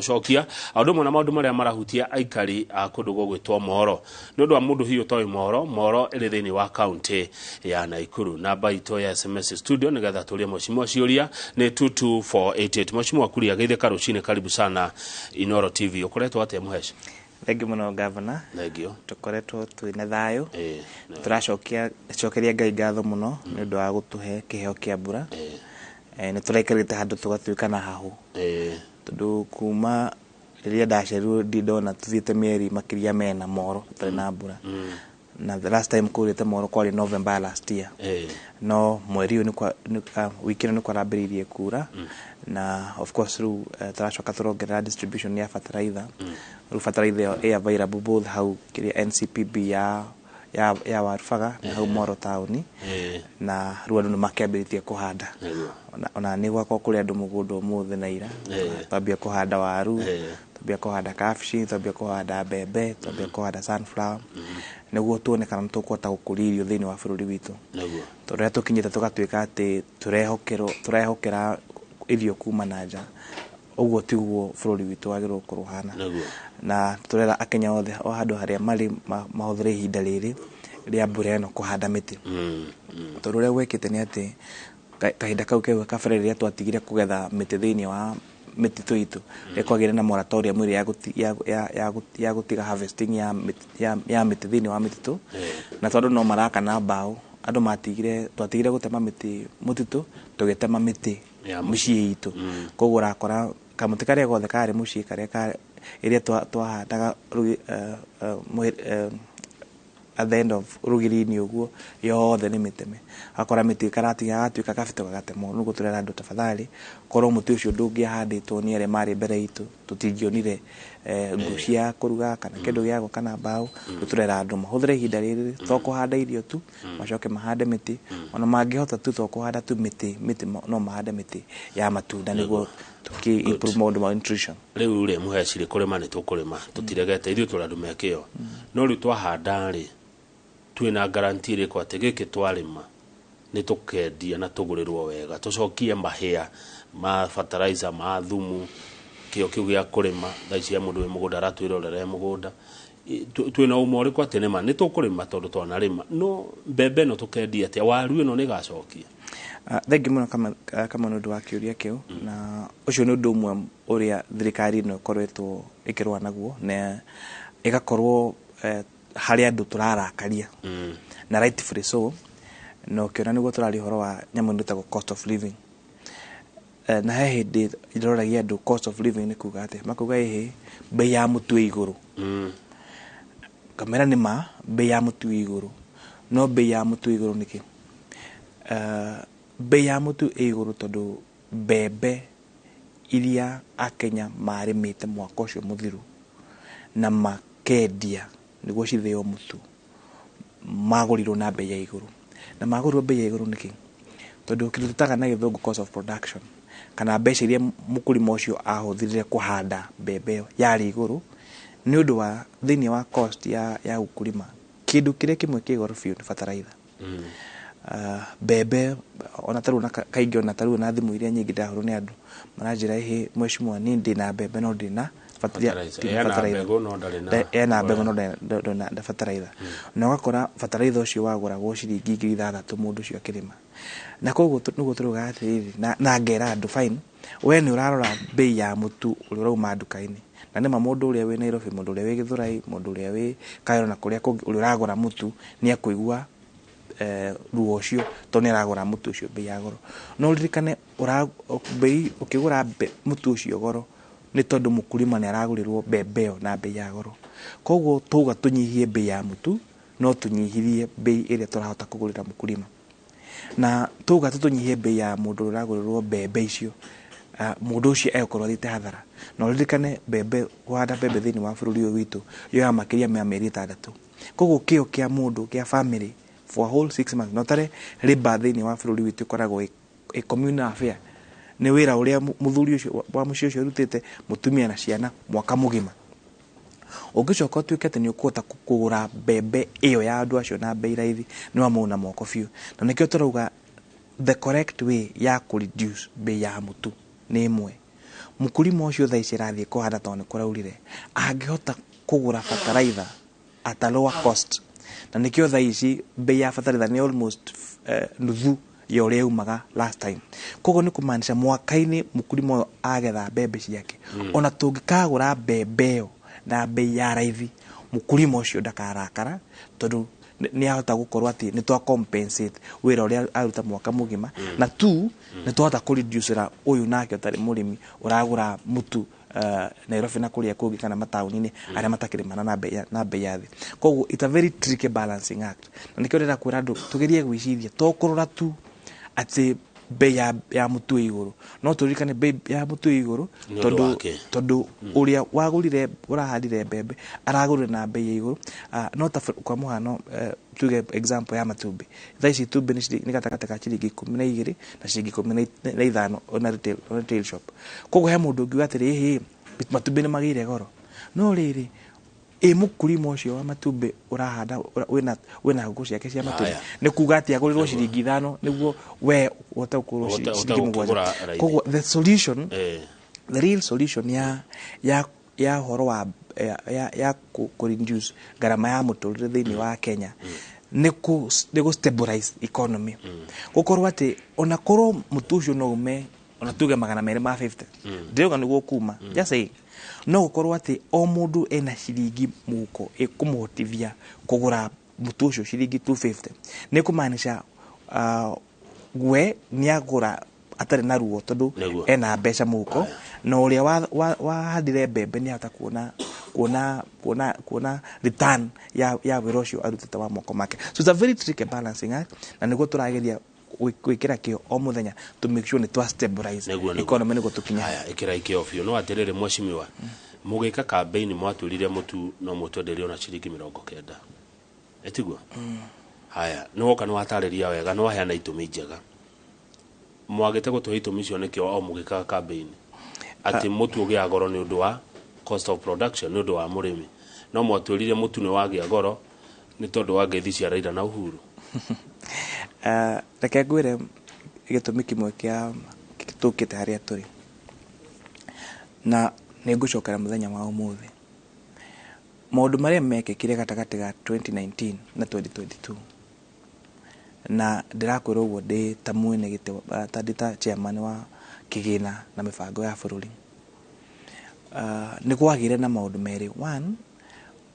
Gũcokia o ũndũ ũmwe na maũndũ marĩa marahutia aikari a kũndũ gũgwĩtwo Moro. Nĩ ũndũ wa mũndũ hihi ũtoĩ Moro, Moro ĩrĩ thĩinĩ wa kaunti ya Naikuru. Namba itũ ya SMS studio nĩgetha tũrie mheshimiwa ciũria nĩ 22488. Mheshimiwa Kuria, geithĩka rũcinĩ, karibu sana Inooro TV. Ũkoretwo atĩa, mũheci? Thengiũ mũno, gavana. Thengio. Tũkoretwo twĩna thayũ. Tũracokia cokeria Ngai ngatho mũno nĩ ũndũ wa gũtũhe kĩheo kĩa mbura. Nĩ tũraikarĩte handũ tũgatuĩka na hahũ, tondũ kuma rĩrĩa ndacerirwo ndirĩ ndona tũthiĩte mĩeri makĩria mena Moro tũtarĩ na mbura, na the last time kũrĩte Moro kwarĩ November last year. No mweri ũyũ wiki ĩno nĩ kwarambĩrĩirie kura, na of course rĩu tũracoka tũrongerera distribution ya fertilizer. Rĩu fertilizer ĩyo ĩ available both hau kĩrĩa NCPB ya Warubaga na hau Moro taũni, na rĩu andũ nĩ makĩambĩrĩtie kũhanda. Ona nĩ gwakwa kũrĩ andũ mũgũnda ũmũthĩ na ira. Twambia kũhanda waru, twambia kũhanda kabici, twambia kũhanda mbembe, twambia kũhanda sunflower, nĩguo tuone kana nĩ tũkũhota gũkũria irio thĩinĩ wa bũrũri witũ, tondũ rĩrĩa tũkinyĩte tũgatuĩka atĩ tũrehokera irio kuma na nja, ũguo tiguo bũrũri witũ wagĩrĩirwo gũkorwo ũhana. Na tũrera Akenya othe o handũ harĩa marĩ mahũthĩre ihinda rĩrĩ rĩa mbura ĩno kũhanda mĩtĩ, tondũ ũrĩa gwĩkĩte nĩ atĩ kahinda kau kau kabere rĩrĩa twatigire kũgetha mĩtĩ thĩinĩ wa mĩtitũ itũ, rĩrĩa kwagĩire na moratorium ĩrĩa ya gũtiga harvesting ya mĩtĩ thĩinĩ wa mĩtitũ, na tondũ no maraka na mbaũ, andũ matigire, twatigire gũtema mĩtĩ mũtitũ, tũgĩtema mĩtĩ ya mũciĩ itũ. Koguo ũrakora kamũtĩ karĩa gothe karĩ mũciĩ karĩa ĩrĩa twahandaga at the end of rũgiri-inĩ ũguo yothe nĩ mĩteme, akora mĩtĩ karatiga gagatuĩka kabito gagatemwo. Nĩguo tũrera andũ, tafadhali, korwo mũtĩ ũcio ndũngĩahandĩtwo nĩ arĩa marĩ mbere itũ, tũtingĩonire ngũ cia kũruga kana kĩndũ gĩa gwaka na mbaũ. Rĩu tũrera andũ mahũthĩre ihinda rĩrĩ to kũhanda irio tu, macoke mahande mĩtĩ ona mangĩhota tu, to kũhanda tu mĩtĩ, no mahande mĩtĩ ya matunda nĩguo tũkĩ improve maũndũ ma nutrition. Rĩu rĩ, mũhecirĩ, kũrĩma nĩ tũkũrĩma, tũtiregete, ithuĩ tũrĩ andũ me kĩo, no rĩu twahanda rĩ, twĩna guarantee ĩrĩkũ atĩ gĩkĩ twarĩma nĩ tũkendia na tũgũrĩrwo wega, tũcokie mahĩa ma fertilizer, ma thumu, kĩo kĩu gĩa kũrĩma? Thaa ici he mũndũ wĩ mũgũnda aratwĩrorera e mũgũnda. Twĩna ũma ũrĩkũ atĩ nĩma nĩ tũkũrĩma? Tondũ twanarĩma, no mbembe ĩno tũkendia atĩa? Waru ĩno nĩ ĩgacokia? Thengiũ mũno kama nĩ ũndũ wa kĩũria kĩu, na ũcio nĩ ũndũ ũmwe ũrĩa thirikari ĩno ĩkoretwo ĩkĩrũa naguo, na ĩgakorwo harĩ andũ tũrarakaria, na rightfully so. Na ũkĩona nĩguo tũraria ũhoro wa nyamũ ĩno ĩtagwo cost of living, na he hĩndĩ ndĩroragia andũ cost of living nĩ kuga atĩa, makauga ĩhĩ, bei ya mũtu ĩ igũrũ. Kamera nĩ ma bei ya mũtu ĩ igũrũ, no bei ya mũtu ĩ igũrũ nĩkĩ? Bei ya mũtu ĩ igũrũ tondũ mbembe iria Akenya marĩmĩte mwaka ũcio mũthiru na makendia nĩguo cithĩo mũtu magũrirwo na bei ya igũrũ. Na magũrirwo bei ya igũrũ nĩkĩ? Tondũ kĩndũ tũtaga na Gĩthũngũ cost of production, kana mbeca iria mũkũrĩma ũcio ahũthĩrire kũhanda mbembe ĩyo, yarĩ igũrũ, nĩ ũndũ wa thĩinĩ wa cost ya ũkũrĩma kĩndũ kĩrĩa kĩmwe kĩ goro biũ nĩ fertilizer. Mbembe ona tarĩu na kaingĩ ona tarĩu na thimũ iria nyingĩ ndahũrwo nĩ andũ maranjĩra, "Ĩhĩ mheshimiwa, niĩ ndĩna mbembe no ndĩ na fertilizer. Ndĩ na Ena fertilizer." mbegũ no ndarĩ na Ena mbegũ no ndĩ na fertilizer, na ũgakora fertilizer ũcio wagũragwo ciringi 6,000 mũndũ ũcio akĩrĩma. Na koguo nĩguo tũrauga atĩrĩrĩ, na ngera andũ, fine, we nĩ ũrarora bei ya mũtu ũrĩa ũrauma nduka-inĩ, na nĩma mũndũ ũrĩa wĩ Nairobi, mũndũ ũrĩa wĩ Gĩthũrai, mũndũ ũrĩa wĩ Kayoro na kũrĩa kũngĩ, ũrĩa ũragũra mũtu nĩ akũigua ruo ũcio, tondũ nĩ aragũra mũtu ũcio bei ya goro. No ũririkane bei ũkĩgũra mũtu ũcio goro nĩ tondũ mũkulima nĩ aragũrĩrwo mbembe ĩyo na bei ya goro. Koguo tuga tũnyihie bei ya mũtu, no tũnyihirie bei ĩrĩa tũrahota kũgũrĩra mũkulima, na tuga tũnyihie bei ya mũndũ ũrĩa ũragũrĩrwo mbembe icio, mũndũ ũcio egũkorwo athiĩte hathara. Na ũririkane mbembe, kũhanda mbembe thĩinĩ wa bũrũri ũyũ witũ yoyaga makĩria ma mĩeri 6. Koguo kĩo kĩa mũndũ kĩa family for a whole 6 months, na ũtare labour thĩinĩ wa bũrũri witũ ĩkoragwo ĩ communal affair, nĩ wĩra ũrĩa mũthuri ũcio wa mũciĩ ũcio ũrutĩte, mũtumia na ciana, mwaka mũgima. Ũngĩcoka ũtuĩke atĩ nĩ ũkũhota kũgũra mbembe ĩyo ya andũ acio na bei raithi, nĩ wamauna moko biũ. Na nĩkĩo tũrauga the correct way ya kũ reduce bei ya mũtu nĩ ĩmwe. Mũkulima ũcio thaa ici arathiĩ kũhanda tondũ nĩ kũraurire, angĩhota kũgũra fertilizer at a lower cost, na nĩkĩo thaa ici bei ya fertilizer nĩ almost nuthu ya ũrĩa yaumaga last time. Koguo nĩ kũmaanisha mwaka-inĩ mũkulima ũyũ agetha mbembe ciake, ona tũngĩkagũra mbembe ĩyo na bei ya raithi, mũkulima ũcio ndakarakara tondũ nĩ ahota gũkorwo atĩ nĩ twa compensate wĩra ũrĩa aruta mwaka mũgima, na tu nĩ twahota kũreducera ũyũ nake ũtarĩ mũrĩmi ũragũra mũtu Nairobi na kũrĩa kũngĩ kana mataũni-inĩ arĩa matakĩrĩmana na bei ya thĩ. Koguo it's a very tricky balancing act, na nĩkĩo ndĩrenda kwĩra andũ tũgerie gwĩciria to kũrora tu atĩ bei ya mũtu ĩ igũrũ, no tũririkane bei ya mũtu ĩ igũrũ Nĩ ũndũ tondũ wake. Tondũ ũrĩa wagũrire ũrahandire mbembe aragũrire na bei ya igũrũ. No ta kwa mũhano, tuge example ya matumbĩ, thaa ici itumbĩ nĩ gatagatĩ ka ciringi 12 na ciringi 15 ona retail shop. Koguo he mũndũ ũngiuga atĩrĩ, ĩhĩ, matumbĩ nĩ magĩire goro, no rĩrĩ ĩ mũkulima ũcio wa matumbĩ ũrahanda wĩna ngũkũ ciake cia matumbĩ, nĩ kuga atĩ agũrĩrwo ciringi 5 nĩguo we ũhote gũkũrwo Ũhote ciringi 7? gũkĩgũra raithi. Koguo the solution, the real solution ya ũhoro wa ya kũ reduce ngarama ya mũtũrĩre thĩinĩ wa Kenya nĩ kũ stabilize economy, gũkorwo atĩ ona korwo mũtu ũcio no ume ona tuge 250, ndĩrauga nĩguo kuma, just saying, no gũkorwo atĩ o mũndũ ena ciringi mũhuko ĩkũmũhotithia kũgũra mũtu ũcio ciringi 250, nĩ kũmaanisha we nĩ agũra atarĩ na ruo tondũ ena mbeca mũhuko, na ũrĩa wahandire mbembe nĩ ahota kuona return ya wĩra ũcio arutĩte wa moko make. So it's a very tricky balancing act, na nĩguo tũrageria gwĩkĩra kĩo o mũthenya to make sure nĩ twa stabilize economy nĩguo tũkinye. Haya, ĩkĩra ikĩo biũ. No atĩrĩrĩ, mheshimiwa, mũgĩka campaign mwatwĩrire mũtu no mũtwenderie ona ciringi 90, ĩtiguo? Haya, nĩ woka nĩ watarĩria wega, nĩ waheana itũmi njega. Mwagĩte gũtũhe itũmi icio nĩkĩo o mũgĩkaga campaign atĩ mũtu ũgĩaga goro nĩ ũndũ wa cost of production, nĩ ũndũ wa mũrĩmi, no mwatwĩrire mũtu nĩ wagĩa goro nĩ tondũ wa ngeithi cia Raila na Uhuru. Reke ngwĩre gĩtũmi kĩmwe kĩa tũkĩte harĩa tũrĩ, na nĩ ngũcokera mũthenya wa ũmũthĩ maũndũ marĩa mekĩkire gatagatĩ ga 2019 na 2022, na ndĩrakwĩra ũguo ndĩ ta mwene gĩtĩ, ta ndĩ ta chairman wa kĩgĩna na mĩbango ya bũrũri. Nĩ kwagĩire na maũndũ merĩ. One,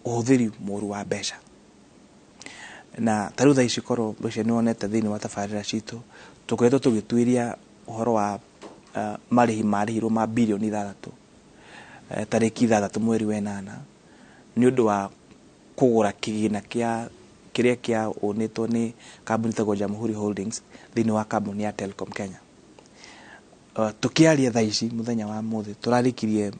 ũhũthĩri mũru wa mbeca, na ta rĩu thaa ici korwo mbeca nĩ wonete thĩinĩ wa tabarĩra citũ, tũkoretwo tũgĩtuĩria ũhoro wa marĩhi marĩhirwo ma birioni 6 tarĩki 6 mweri wa 8 nĩ ũndũ wa kũgũra kĩgĩna kĩa kĩrĩa kĩa ũnĩtwo nĩ kambuni ĩtagwo Jamhuri Holdings thĩinĩ wa kambuni ya Telcom Kenya. Tukiaria thaa ici mũthenya wa mũthĩ tũrarĩkirie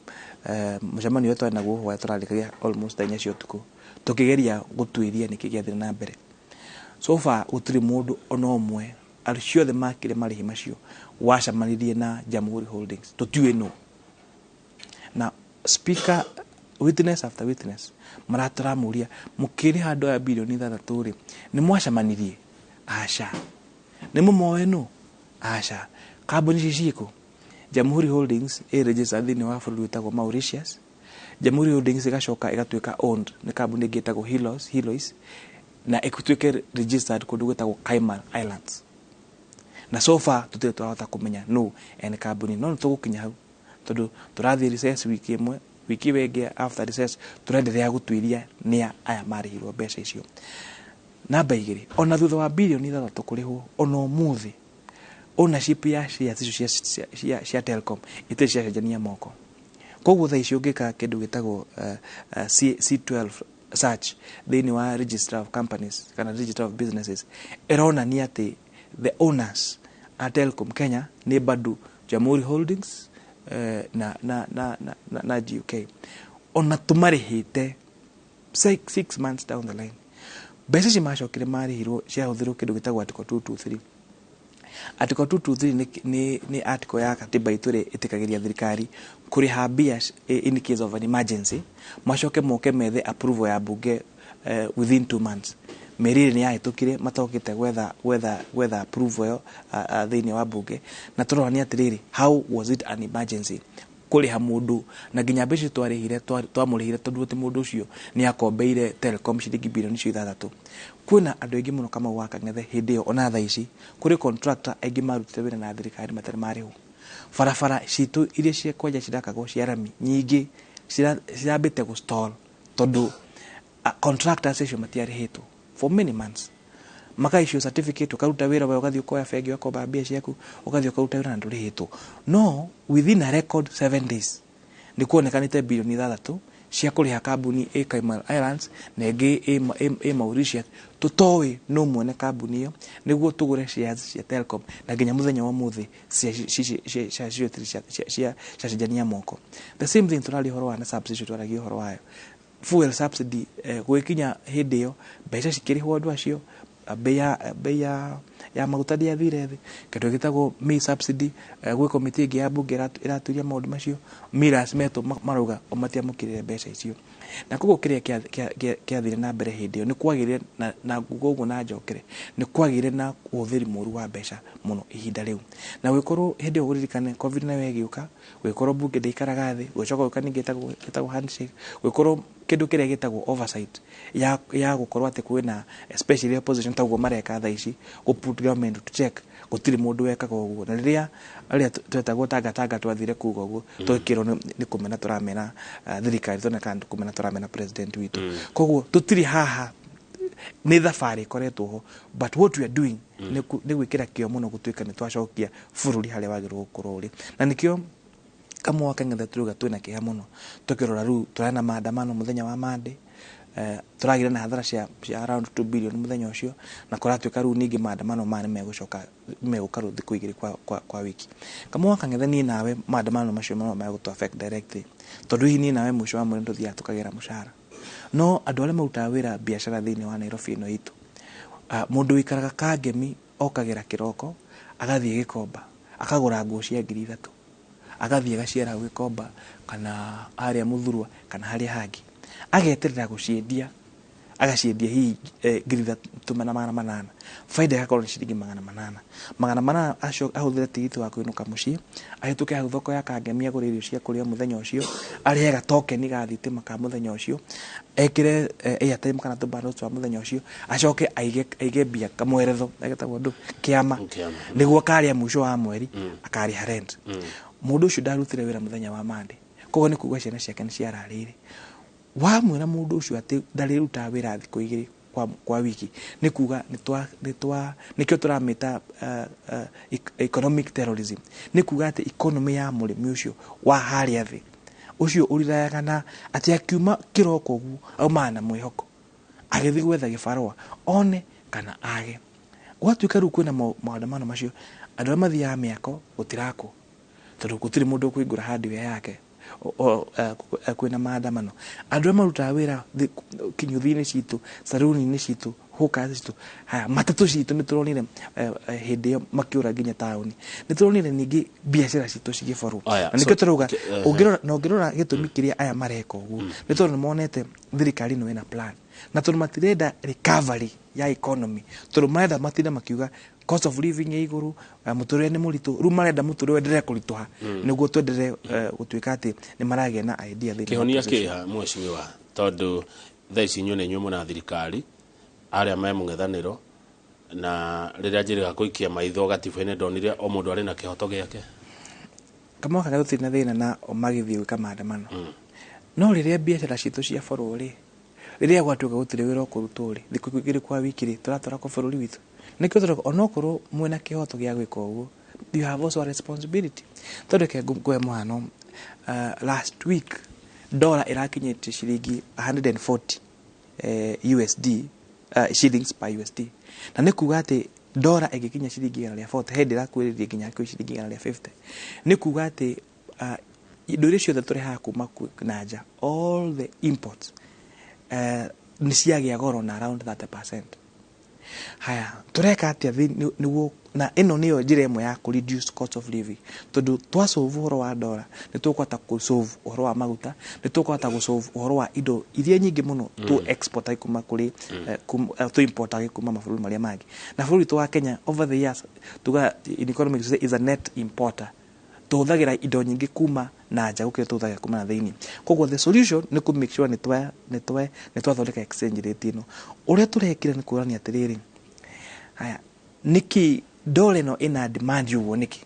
mũcemanio ũrĩa twarĩ naguo hwaĩ, tũrarĩkagia almost thaa 4 cia ũtukũ tũkĩgeria gũtuĩria nĩkĩ gĩathire na mbere. So far gũtirĩ mũndũ ona ũmwe andũ ciothe makire marĩhi macio wacemanirie na Jamhuri Holdings, tũtiũĩ nũ. Na speaker, witness after witness maratũramũria, mũkĩrĩha andũ aya birioni 6 rĩ, nĩ mwacemanirie? Aca. Nĩ mũmoĩ nũ? Aca. Kambuni ici ciĩkũ? Jamhuri Holdings ĩ registered thĩinĩ wa bũrũri wĩtagwo Mauritius. Jamhuri Holdings ĩgacoka ĩgatuĩka owned nĩ kambuni ĩngĩ ĩtagwo Hilos, na ĩtuĩke registered kũndũ gwĩtagwo Cayman Islands, na so far tũtirĩ twahota kũmenya nũ ene kambuni, no nĩ tũgũkinya hau tondũ tũrathiĩ recess wiki ĩmwe, wiki ĩyo ĩngĩ after recess tũrenderea gũtuĩria nĩa aya marĩhirwo mbeca icio. Namba 2, ona thutha wa birioni 6 kũrĩhwo, ona ũmũthĩ ownership ya shares icio cia Telcom itirĩ ciacenjania moko. Koguo thaa ici ũngĩka kĩndũ gĩtagwo C12 search thĩinĩ wa Registrar of Companies kana Registrar of Businesses, ĩronania atĩ the owners a Telcom Kenya nĩ bado Jamhuri Holdings na GUK, ona tũmarĩhĩte 6 months down the line. Mbeca ici macokire marĩhirwo ciahũthĩrwo kĩndũ gĩtagwo Article 223. Article 223 nĩ article ya katiba itũ ĩrĩa ĩtĩkagĩria thirikari kũrĩha mbia in case of an emergency, macoke moke methe approval ya bunge within 2 months. Mĩeri 2 nĩ yahĩtũkire matokĩte gwetha approval ĩyo thĩinĩ wa bunge, na tũrorania atĩrĩrĩ, how was it an emergency? Kũrĩha mũndũ na nginya mbeca twarĩhire, twamũrĩhire, tondũ atĩ mũndũ ũcio nĩ akombeire Telcom ciringi bilioni icio 6. Kwĩna andũ aingĩ mũno, Kamau wa Kang'ethe, hĩndĩ ĩyo ona thaa ici kũrĩ contractor aingĩ marutire wĩra na thirikari matarĩ marĩhwo. Barabara citũ iria cia kwanja cirakagwo cia rami nyingĩ cirambĩte gũ stall tondũ contractors acio matiarĩhĩtwo for many months. Maka issue certificate, ũkaruta wĩra we, ũgathiĩ ũkoya bengi, ũgakomba mbia ciaku, ũgathiĩ ũkaruta wĩra na ndũrĩhĩtwo. No within a record 7 days nĩ kuonekanĩte bilioni 6 cia kũrĩha kambuni ĩ Cayman Islands na ĩngĩ ĩ Mauritius, tũtoĩ no mwene kambuni ĩyo, nĩguo tũgũre shares cia Telcom, na nginya mũthenya wa ũmũthĩ shares icio ciacenjania moko. The same thing tũraria ũhoro wa na subsidy, twaragia ũhoro wayo fuel subsidy, gũgĩkinya hĩndĩ ĩyo mbeca cikĩrĩhwo andũ acio, bei ya maguta ndĩathire thĩ. Kĩndũ gĩtagwo maize subsidy, gwĩ komiti ĩngĩ ya bunge ĩraturia maũndũ macio, millers metwo marauga o matiamũkĩrire mbeca icio. Na koguo kĩrĩa kĩathire na mbere hĩndĩ ĩyo nĩ kwagĩrire na nguga ũguo na njokere, nĩ kwagĩire na ũhũthĩri mũru wa mbeca mũno ihinda rĩu. Na gũgĩkorwo hĩndĩ ĩyo, ũririkane COVID nayo ĩgĩũka, gũgĩkorwo bunge ndĩikaraga thĩ, gũgĩcoka gũka ningĩ ĩtagwo handshake, gũgĩkorwo kĩndũ kĩrĩa gĩtagwo oversight ya gũkorwo atĩ kwĩna especially opposition ta ũguo mareka thaa ici, gũ put government to check. Gũtirĩ mũndũ wekaga ũguo. Na rĩrĩa arĩa twetagwo tangatanga twathire kuga ũguo, twekĩrwo nĩ kũmena tũramena thirikari, toneka nĩ kũmena tũramena president witũ. Koguo tũtirĩ haha, nĩ thabarĩ ĩkoretwo ho, but what we are doing nĩ gwĩkĩra kĩo mũno gũtuĩka nĩ twacokia bũrũri harĩa wagĩrĩirwo gũkorwo ũrĩ. Na nĩkĩo, Kamau wa Kang'ethe, turauga twĩna kĩeha mũno tũkĩrora rĩu tũrarĩ maandamano mũthenya wa Monday, tũragĩre na hathara cia around 2 billion mũthenya ũcio, na kũratuĩka rĩu ningĩ maandamano maya nĩ megũcoka, megũka rĩu thikũ 2 kwa wiki. Kamau wa Kang'ethe, niĩ nawe maandamano macio no megũtũ affect directly, tondũ hihi niĩ nawe mũico wa mweri tũthiaga tũkagĩra mũcara. No andũ arĩa marutaga wĩra biacara thĩinĩ wa Nairobi ĩno itũ, mũndũ wĩikaraga Kangemi okagĩra kĩroko agathiĩ Gĩkomba akagũra nguo cia 3000, agathiĩ agaciara hau Gĩkomba kana harĩa Mũthurwa kana harĩa hangĩ, ageterera gũciendia, agaciendia hihi 3800, baida ĩgakorwo nĩ ciringi 800. 800 ahũthĩre tigiti wa kũinũka mũciĩ, ahĩtũke hau thoko ya Kangemi agũre irio cia kũrĩa mũthenya ũcio, arĩhe gatokeni ga thitima ka mũthenya ũcio, ekĩre airtime kana tũ twa mũthenya ũcio, acoke aige mbia kamweretho getagwo ndũ kĩama. Kĩama. Nĩguo karĩa mũico wa mweri akarĩha rent. Mũndũ ũcio ndarutire wĩra mũthenya wa Monday, koguo nĩ kuga ciana ciake nĩ ciararĩire. Wamwĩra mũndũ ũcio atĩ ndarĩrutaga wĩra thikũ 2 kwa wiki, nĩ kuga nĩ twa nĩkĩo tũramĩta economic terrorism. Nĩ kuga atĩ economy ya mũrĩmi ũcio wa harĩa thĩ ũcio ũrirayaga na atĩ akiuma kĩroko ũguo aumaga na mwĩhoko agĩthiĩ gwetha gĩbarũa one kana age. Gwatuĩka rĩu kwĩna maandamano macio, andũ arĩa mathiaga mĩako gũtirakwo tondũ gũtirĩ mũndũ ũkũhingũra hardware yake kwĩna maandamano. Andũ arĩa marutaga wĩra kinyũthi-inĩ citũ, saruni-inĩ citũ, hawkers citũ, haya matatũ citũ, nĩ tũronire hĩndĩ ĩyo makĩũra nginya taũni. Nĩ tũronire ningĩ biacara citũ cigĩborwo. Aya, Na nĩkĩo tũrauga ũngĩrora na ũngĩrora gĩtũmi kĩrĩa aya mareka ũguo, nĩ tondũ nĩ monete thirikari ĩno ĩna plan, na tondũ matirenda recovery ya economy, tondũ marenda matinda makiuga cost of living ĩ igũrũ, mũtũrĩre nĩ mũritũ. Rĩu marenda mũtũrĩre wenderee kũritũha nĩguo twenderee gũtuĩka atĩ nĩ maragĩa na idea thĩinĩ wa Kĩhonia opposition. Kĩha mheshimiwa, tondũ thaa ici inyuĩ nĩ inyuĩ mũna thirikari, arĩa me mũng'ethanĩro, na rĩrĩa njĩrĩga kũikia maitho gatiba-inĩ ndonire o mũndũ arĩ na kĩhoto gĩake. Kamau kaga tũtirĩ na thĩna na o magĩthiĩ gwĩka maandamano, no rĩrĩa biacara citũ cia borwo rĩ, rĩrĩa gwatuĩka gũtirĩ wĩra ũkũrutwo rĩ, thikũ 2 kwa wiki rĩ, tũratwara kwa bũrũri witũ. Nĩkĩo tũrauga onokorwo mwĩna kĩhoto gĩa gwĩka ũguo, you have also a responsibility. Tondũ reke ngũhe mũhano, last week dollar ĩrakinyĩtie ciringi 140 USD, shillings per USD, na nĩ kuga atĩ dollar ĩngĩkinya ciringi 140, hĩndĩ ĩrakuhĩrĩria nginya kwĩ ciringi 150, nĩ kuga atĩ indo iria ciothe tũrehaga kuma na nja, all the imports, nĩ ciagĩa goro na around 30. Haya, tureka atia nĩguo? Na ĩno nĩyo njĩra ĩmwe ya kũ reduce cost of living, tondũ twa solve ũhoro wa dollar nĩ tũkũhota kũ solve ũhoro wa maguta, nĩ tũkũhota gũ solve ũhoro wa indo iria nyingĩ mũno tũ export kuma kũrĩ tũ import kuma mabũrũri marĩa mangĩ. Na bũrũri witũ wa Kenya over the years, tuga in economics is a net importer. Tũhũthagĩra indo nyingĩ kuma na nja gũkĩra tũhũthagĩra kuma na thĩinĩ. Koguo the solution nĩ kũ make sure nĩ twathondeka exchange rate ĩno. Ũrĩa tũrekire nĩ kũrania atĩrĩrĩ, haya, nĩkĩ dola ĩno ĩna demand ũguo? Nĩkĩ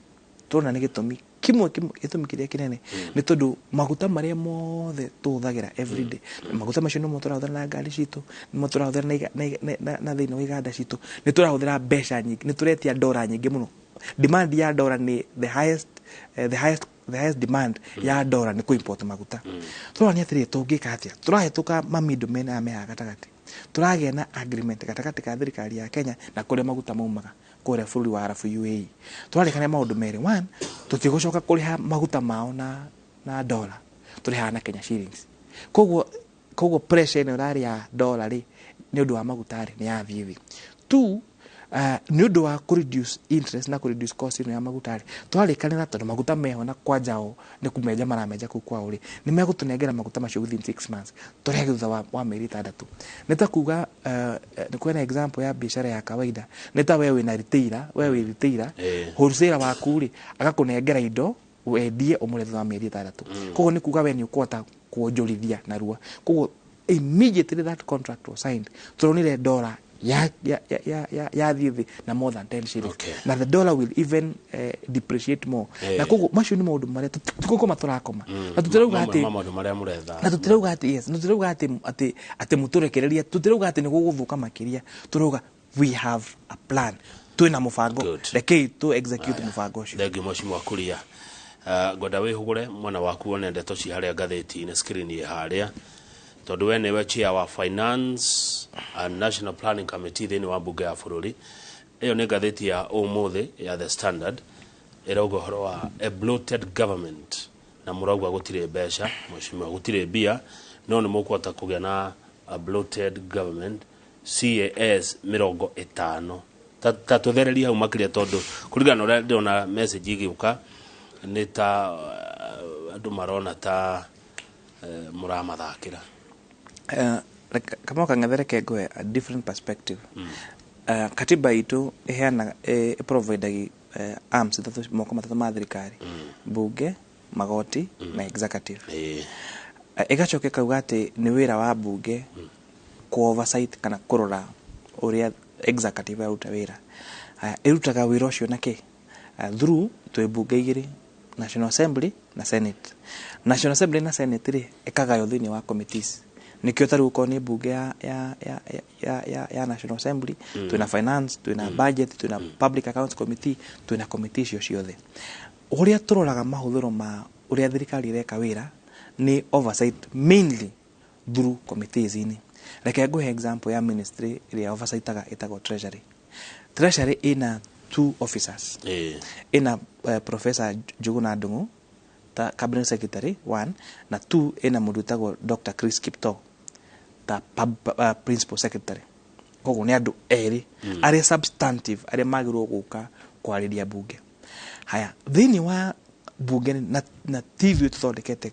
tũrona nĩ gĩtũmi kĩmwe, gĩtũmi kĩrĩa kĩnene nĩ tondũ maguta marĩa mothe tũhũthagĩra everyday, maguta macio nĩmo tũrahũthĩra na ngari citũ, nĩmo tũrahũthĩra na iga- na iga- na- na- na thĩinĩ wa iganda citũ. Nĩ tũrahũthĩra mbeca nyingĩ, nĩ tũretia dola nyingĩ mũno. Demand ya dola nĩ the highest demand ya dola nĩ kũ-import maguta. Tũrona atĩrĩrĩ, tũngĩka atĩa? Tũrahĩtũka ma middlemen aya me haha gatagatĩ. Tũragĩa na agreement gatagatĩ ka thirikari ya Kenya na kũrĩa maguta maumaga, kũrĩa bũrũri wa Arabu, UAE. Tũrarĩkania maũndũ merĩ. One, tũtigũcoka kũrĩha maguta mao na dola, tũrĩhaga na Kenya shillings. Koguo pressure ĩno ĩrarĩ ya dola rĩ, nĩ ũndũ wa maguta rĩ, nĩ yathiĩ thĩ. Two, nĩ ũndũ wa kũ reduce interest na kũ reduce cost ĩno ya maguta rĩ, twarĩkanĩra tondũ maguta meho na kwanja o nĩ kũmenja maramenja kũu kwao rĩ, nĩ megũtũnengera maguta macio within 6 months, tũrĩhage thutha wa mĩeri 6. Nĩ ta kuga, nĩ kwĩna example ya biacara ya kawaida, nĩ ta we wĩna retailer, we wĩ retailer, wholesaler waku rĩ, agakũnengera indo wendie, ũmũre thutha wa mĩeri 6. Koguo nĩ kuga we nĩ ũkũhota kuonjorithia narua. Koguo immediately that contract was signed, turonire dollar ya yathiĩ thĩ na more than 10 shillings. Na the dollar will even depreciate more. Na koguo macio nĩ maũndũ marĩa tũkũkoma tũrakoma na tũtirauga Mamwe atĩ ma maũndũ marĩa mũretha. Na tũtirauga atĩ, yes, na tũtirauga atĩ mũtũrekereria, tũtirauga atĩ nĩ gũgũthũka makĩria. Tũrauga we have a plan, twĩna mũbango. Good. Rekei tũ execute mũbango ũcio. Thengiũ, mheshimiwa Kuria. Ngwenda wĩhũgũre mwena waku wone ndeto ci harĩa ngathĩti-inĩ, screen ĩ harĩa, tondũ we nĩwe chair wa Finance and National Planning Committee thĩinĩ wa mbunge ya bũrũri. Ĩyo nĩ ngathĩti ya ũmũthĩ ya The Standard, ĩrauga ũhoro wa a bloated government, na mũrauga gũtirĩ mbeca. Mheshimiwa, gũtirĩ mbia, no nĩ mũkũhota kũgĩa na a bloated government, CAS 50. Ta tũthererie hau makĩria, tondũ kũringana na ũrĩa ndĩrona message igĩũka, nĩ ta andũ marona ta mũramathakĩra. Kamau kang'ethere, ngũhe a different perspective. Katiba itũ ĩheanaga, ĩprovidagi arms ithatũ, moko matatũ ma thirikari: bunge, magoti na executive. Ĩgacoka ĩkauga atĩ nĩ wĩra wa bunge ku oversight kana kũrora ũrĩa executive ĩraruta wĩra. Haya, ĩrutaga wĩra ũcio na kĩ? Through twĩ bunge igĩrĩ, National Assembly na Senate. National Assembly na Senate rĩ, ĩkagaywo thĩinĩ wa committees. Nĩkĩo tarĩu okorwo nĩ bunge ya National Assembly, twĩna finance, twĩna budget, twĩna public accounts committee, twĩna committee icio ciothe. Ũrĩa tũroraga mahũthĩro ma ũrĩa thirikari ĩreka wĩra nĩ oversight mainly through committees inĩ. Reke ngũhe example ya ministry ĩrĩa oversightaga, ĩtagwo Treasury. Treasury ĩna two officers. Ĩna Professor Njuguna Ndung'u ta cabinet secretary one, na two, ĩna mũndũ wĩtagwo Dr. Chris Kiptoo ta principal secretary. Koguo nĩ andũ erĩ arĩa substantive, arĩa magĩrĩirwo gũka kwarĩria bunge. Haya, thĩinĩ wa bunge na ti ithuĩ tũthondekete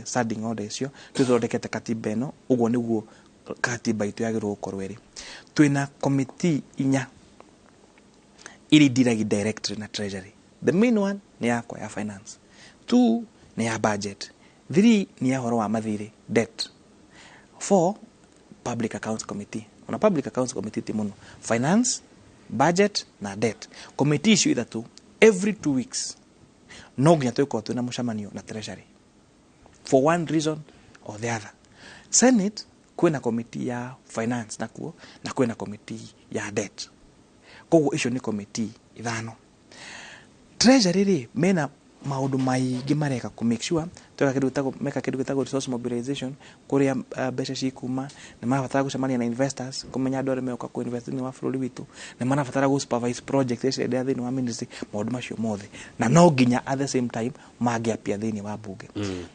standing order icio, tũthondekete katiba ĩno. Ũguo nĩguo katiba itũ yagĩrĩirwo gũkorwo ĩrĩ. Twĩna committee inya iria ndiragi directly na Treasury. The main one nĩ yakwa ya finance, two nĩ ya budget, three nĩ ya ũhoro wa mathirĩ, debt, four, public accounts committee. Ona public accounts committee ti mũno. Finance, budget na debt committee, icio ithatũ, every 2 weeks no nginya twĩkorwo twĩna mũcemanio na Treasury for one reason or the other. Senate kwĩna committee ya finance nakuo, na kwĩna committee ya debt. Koguo icio nĩ committee ithano. Treasury rĩ, mena maũndũ maingĩ mareka kũ make sure tweka kĩndũ gĩtagwo, meka kĩndũ gĩtagwo resource mobilization, kũrĩa mbeca cikuma. Nĩ marabatara gũcemania na investors, kũmenya andũ arĩa megũka kũ invest thĩinĩ wa bũrũri witũ. Nĩ marabatara gũ supervise project iria cirenderea thĩinĩ wa ministry, maũndũ macio mothe, na no nginya at the same time mangĩapia thĩinĩ wa bunge.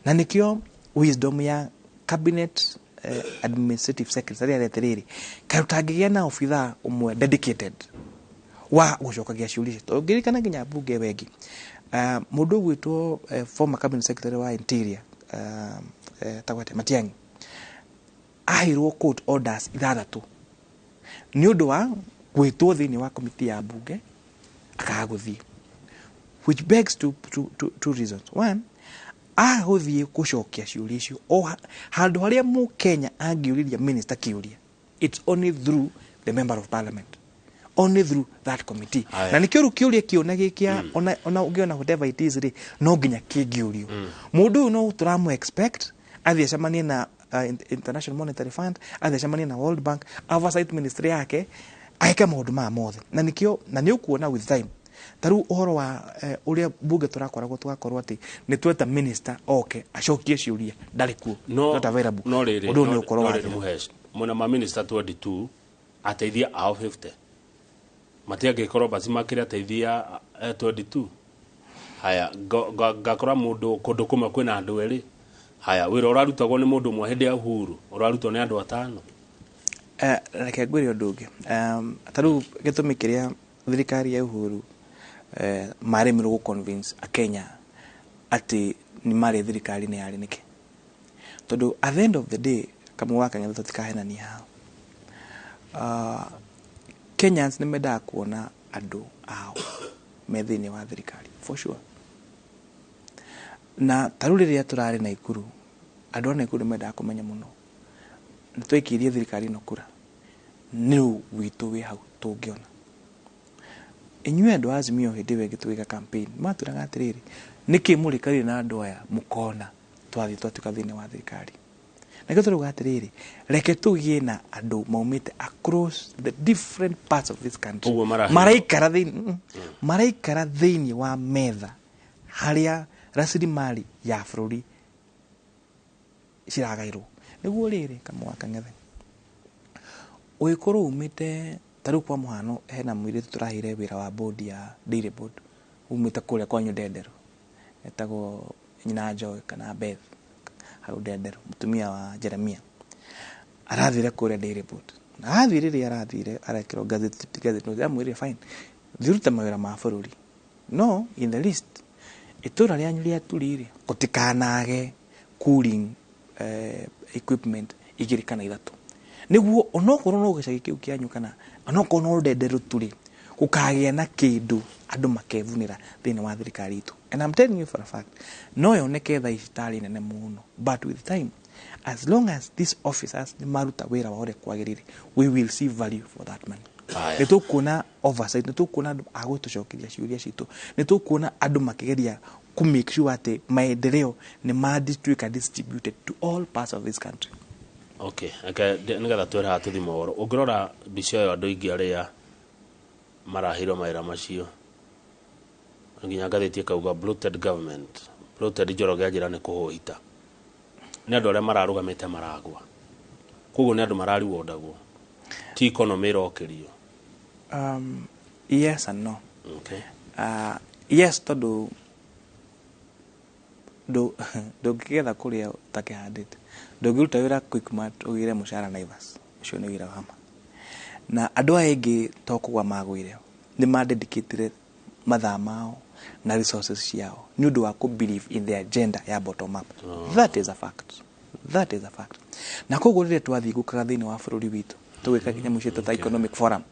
Na nĩkĩo wisdom ya cabinet administrative secretary arĩa atĩrĩrĩ, kaĩ ũtangĩgĩa na obithaa ũmwe dedicated wa gũcokagia ciũria icio? Tondũ ngĩririkana nginya bunge ĩyo ĩngĩ, mũndũ ũgwĩtwo former cabinet secretary wa interior, tagwo atĩa, Matiang'i, aheirwo court orders ithathatũ nĩ ũndũ wa gwĩtwo thĩinĩ wa komiti ya bunge akaga gũthiĩ. Which begs two reasons. One, agũthiĩ gũcokia ciũria icio o handũ harĩa Mũkenya angĩũrĩria minister kĩũria, it's only through the member of parliament, only through that committee. Aya. Na nĩkĩo rĩu kĩũria kĩona gĩkĩa ona ũngĩona whatever it is rĩ, no nginya kĩngĩũrio mũndũ ũyũ, no tũramũ expect athiĩ acemanie na International Monetary Fund, athiĩ acemanie na World Bank, oversight ministry yake, eke maũndũ maya mothe. Na nĩkĩo na nĩ ũkuona with time, ta rĩu ũhoro wa ũrĩa bunge tũrakoragwo tũgakorwo atĩ nĩ tweta minister oke acokie ciũria, ndarĩ kuo, no not available. No rĩrĩ, Ũndũ ũyũ nĩ ũkorwo no rĩrĩ, wathira. Mũhesh, mwena ma minister 22, ateithia ao 50 matiangĩkorwo basi makĩrĩ ateithia 22. Haya, ngakora mũndũ kũndũ kũmwe kwĩna andũ erĩ. Haya, wĩra ũrarutagwo nĩ mũndũ ũmwe hĩndĩ ya Uhuru ũrarutwo nĩ andũ atano. Reke ngwĩre ũndũ ũngĩ. Ta rĩu gĩtũmi kĩrĩa thirikari ya Uhuru maremirwo gũ convince akenya atĩ nĩ marĩ thirikari-inĩ yarĩ nĩkĩ, tondũ at the end of the day, kamwe wa Kang'ethe, tũtikahenania hao, Kenyans nĩ mendaga kuona andũ ao me thĩinĩ wa thirikari for sure. Na ta rĩu rĩrĩa tũrarĩ Naikuru, andũ a Naikuru nĩ mendaga kũmenya mũno nĩ twaikirie thirikari ĩno kura, nĩ witũ wĩ hau tũngĩona. Inyuĩ andũ a Azimio, hĩndĩ ĩyo ĩngĩ tũgĩka campaign, matwĩraga atĩrĩrĩ, nĩkĩ mũrĩkarire na andũ aya mũkona twathiĩ twatuĩka thĩinĩ wa thirikari? Nakĩo tũrauga atĩrĩrĩ, reke tũgĩe na andũ maumĩte across the different parts of this country. Ũguo Maraikara thĩinĩ wa metha harĩa rasilimali ya bũrũri ciragairwo. Nĩguo rĩrĩ, kamwe wa Kang'ethe, ũgĩkorwo umĩte ta rĩu kwa mũhano, hena mũirĩtu tũraheire wĩra wa board ya Dairy Board, umĩte kũrĩa kwanyu Ndenderu, etagwo Nyina Joy kana Beth hau Ndenderu, mũtumia wa Jeremia, arathire kũrĩa Dairy Board. Na athiĩ, rĩrĩa arathire arekĩrwo gazette notice, amwĩrire, "Fine, thiĩ ũrute mawĩra ma bũrũri, no in the list itũra rĩanyu rĩa Turi rĩ, gũtikanage cooling equipment igĩrĩ kana ithatũ, nĩguo onokorwo no gĩcagi kĩu kĩanyu kana onokorwo no Ndenderu tu rĩ, gũkagĩa na kĩndũ andũ makevunĩra thĩinĩ wa thirikari itũ." And I'm telling you for a fact, no yoneke thaa ici tarĩ nene mũno, but with time, as long as these officers nĩ maruta wĩra wa ũrĩa kwagĩrĩire, we will see value for that money. Aya. Nĩ tũkuona oversight, nĩ tũkuona andũ a gũtũcokeria ciũria citũ, nĩ tũkuona andũ makĩgeria ku make sure atĩ maendeleo nĩ matuĩka distributed to all parts of this country. Okay, reke nĩgetha twĩre haha tũthi mohoro. Ũngĩrora mbica ĩyo, andũ aingĩ arĩa maraheirwo mawĩra macio, nginya ngathĩti ĩkauga "bloated government". Bloated, Njoroge anjĩra nĩ kũhũhita, nĩ andũ arĩa mararũgamĩte maragwa, koguo nĩ andũ marariwondagwo, ti economy ĩrokĩrio. Yes and no. Yes, tondũ ndũngĩgetha kũrĩa ũtakĩhandĩte, ndũngĩruta wĩra Quickmart ũgĩre mũcara Naivas. Ũcio nĩ wĩra wa ma. Na andũ aya aingĩ to kũgwa magũire, nĩ madedicatire mathaa mao na resources ciao nĩ ũndũ wa kũ believe in the agenda ya bottom up. That is a fact, that is a fact. Na koguo rĩrĩa twathiĩ gũkaga thĩinĩ wa bũrũri witũ, tũgĩka nyamũ ciĩtwo ta economic forum,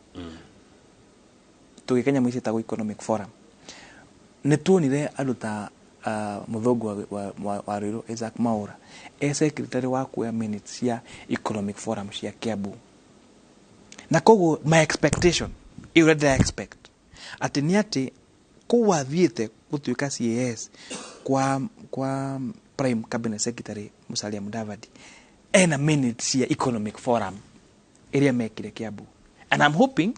tũgĩka nyamũ ciĩtagwo economic forum, nĩ tuonire andũ ta mũthũngũ wa Ruiru, Isaac Mwaura, e secretary wa kuoya minutes cia economic forum cia Kiambu. Na koguo my expectation ĩyo, ũrĩa ndĩra expect atĩ nĩ atĩ kũu athiĩte gũtuĩka CAS kwa prime cabinet secretary Musalia Mudavadi, ena minutes cia economic forum ĩrĩa mekire Kiambu. And I'm hoping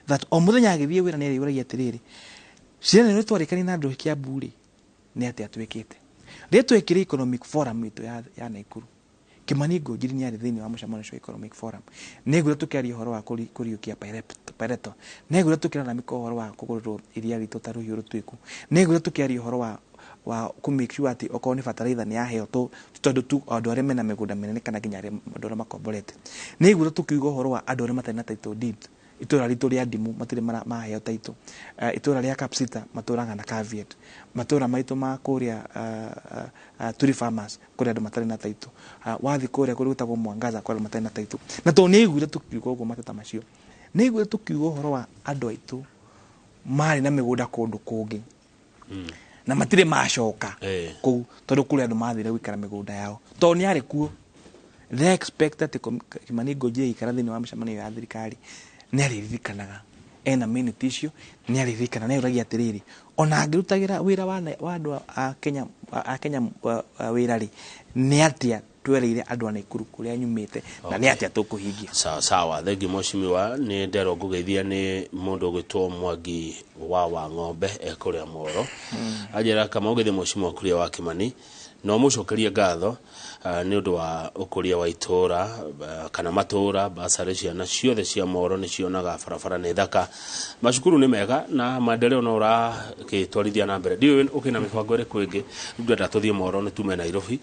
that o mũthenya agĩthiĩ wĩra nĩ arĩũragia atĩrĩrĩ, ciana nĩ twarĩkania na andũ Kiambu rĩ, nĩ atĩa twĩkĩte rĩrĩa twekire economic forum itũ ya Naikuru? Kimani Ngunjiri nĩ arĩ thĩinĩ wa mũcemanio ũcio wa economic forum. Nĩguo tũkĩaria ũhoro wa kũriũkia Pareto, nĩguo tũkĩraramĩka ũhoro wa kũgũrĩrwo iria ritũ ta rũhiũ rũtuĩku, nĩguo tũkĩaria ũhoro wa kũ make sure atĩ okorwo nĩ bataraitha nĩ yaheo tu, tondũ tu andũ arĩa mena mĩgũnda mĩnene kana nginya andũ arĩa makomborete. Nĩguo tũkiuga ũhoro wa andũ arĩa matarĩ na title deed, itũra ritũ rĩa Ndimu matirĩ maheo title, itũra rĩa Kapsita matũraga na caveat, matũra maitũ ma kũrĩa Turi Farmers kũrĩa andũ matarĩ na title, wathi kũrĩa kũrĩa gwĩtagwo Mwangaza kũrĩa andũ matarĩ na title. Na tondũ nĩ aiguire tũkiuga ũguo mateta macio, nĩ aiguire tũkiuga ũhoro wa andũ aitũ marĩ na mĩgũnda kũndũ kũngĩ. Na matirĩ macoka kũu tondũ kũrĩ andũ mathire gũikara mĩgũnda yao tondũ nĩ arĩ kuo. They expect atĩ Kimani Ngunjiri aikara thĩinĩ wa mĩcemanio ya thirikari nĩ arĩririkanaga ena minute icio, nĩ arĩririkana nĩ arĩũragia atĩrĩrĩ, ona angĩrutagĩra wĩra wa andũ a Kenya a Kenya wĩra rĩ, nĩ atĩa twereire andũ a Naikuru kũrĩa nyumĩte na nĩ atĩa tũkũhingia. Sawa sawa, thengi mheshimiwa. Nĩ nderwo ngũgeithia nĩ mũndũ ũgwĩtwo Mwangi wa Ng'ombe ekũrĩa Moro, anjĩra kama ũgeithie mheshimiwa Kuria wa Kimani no mũcokerie ngatho nĩ ũndũ wa ũkũria wa itũra kana matũra. Basarĩ ciana ciothe cia Moro nĩ cionaga barabara nĩ thaka, macukuru nĩ mega na maendeleo no ũragĩtwarithia na mbere. Ndiũĩ ũkĩna mĩbango ĩrĩkũ ĩngĩ rĩu ndĩrenda tũthiĩ Moro nĩ tume Nairobi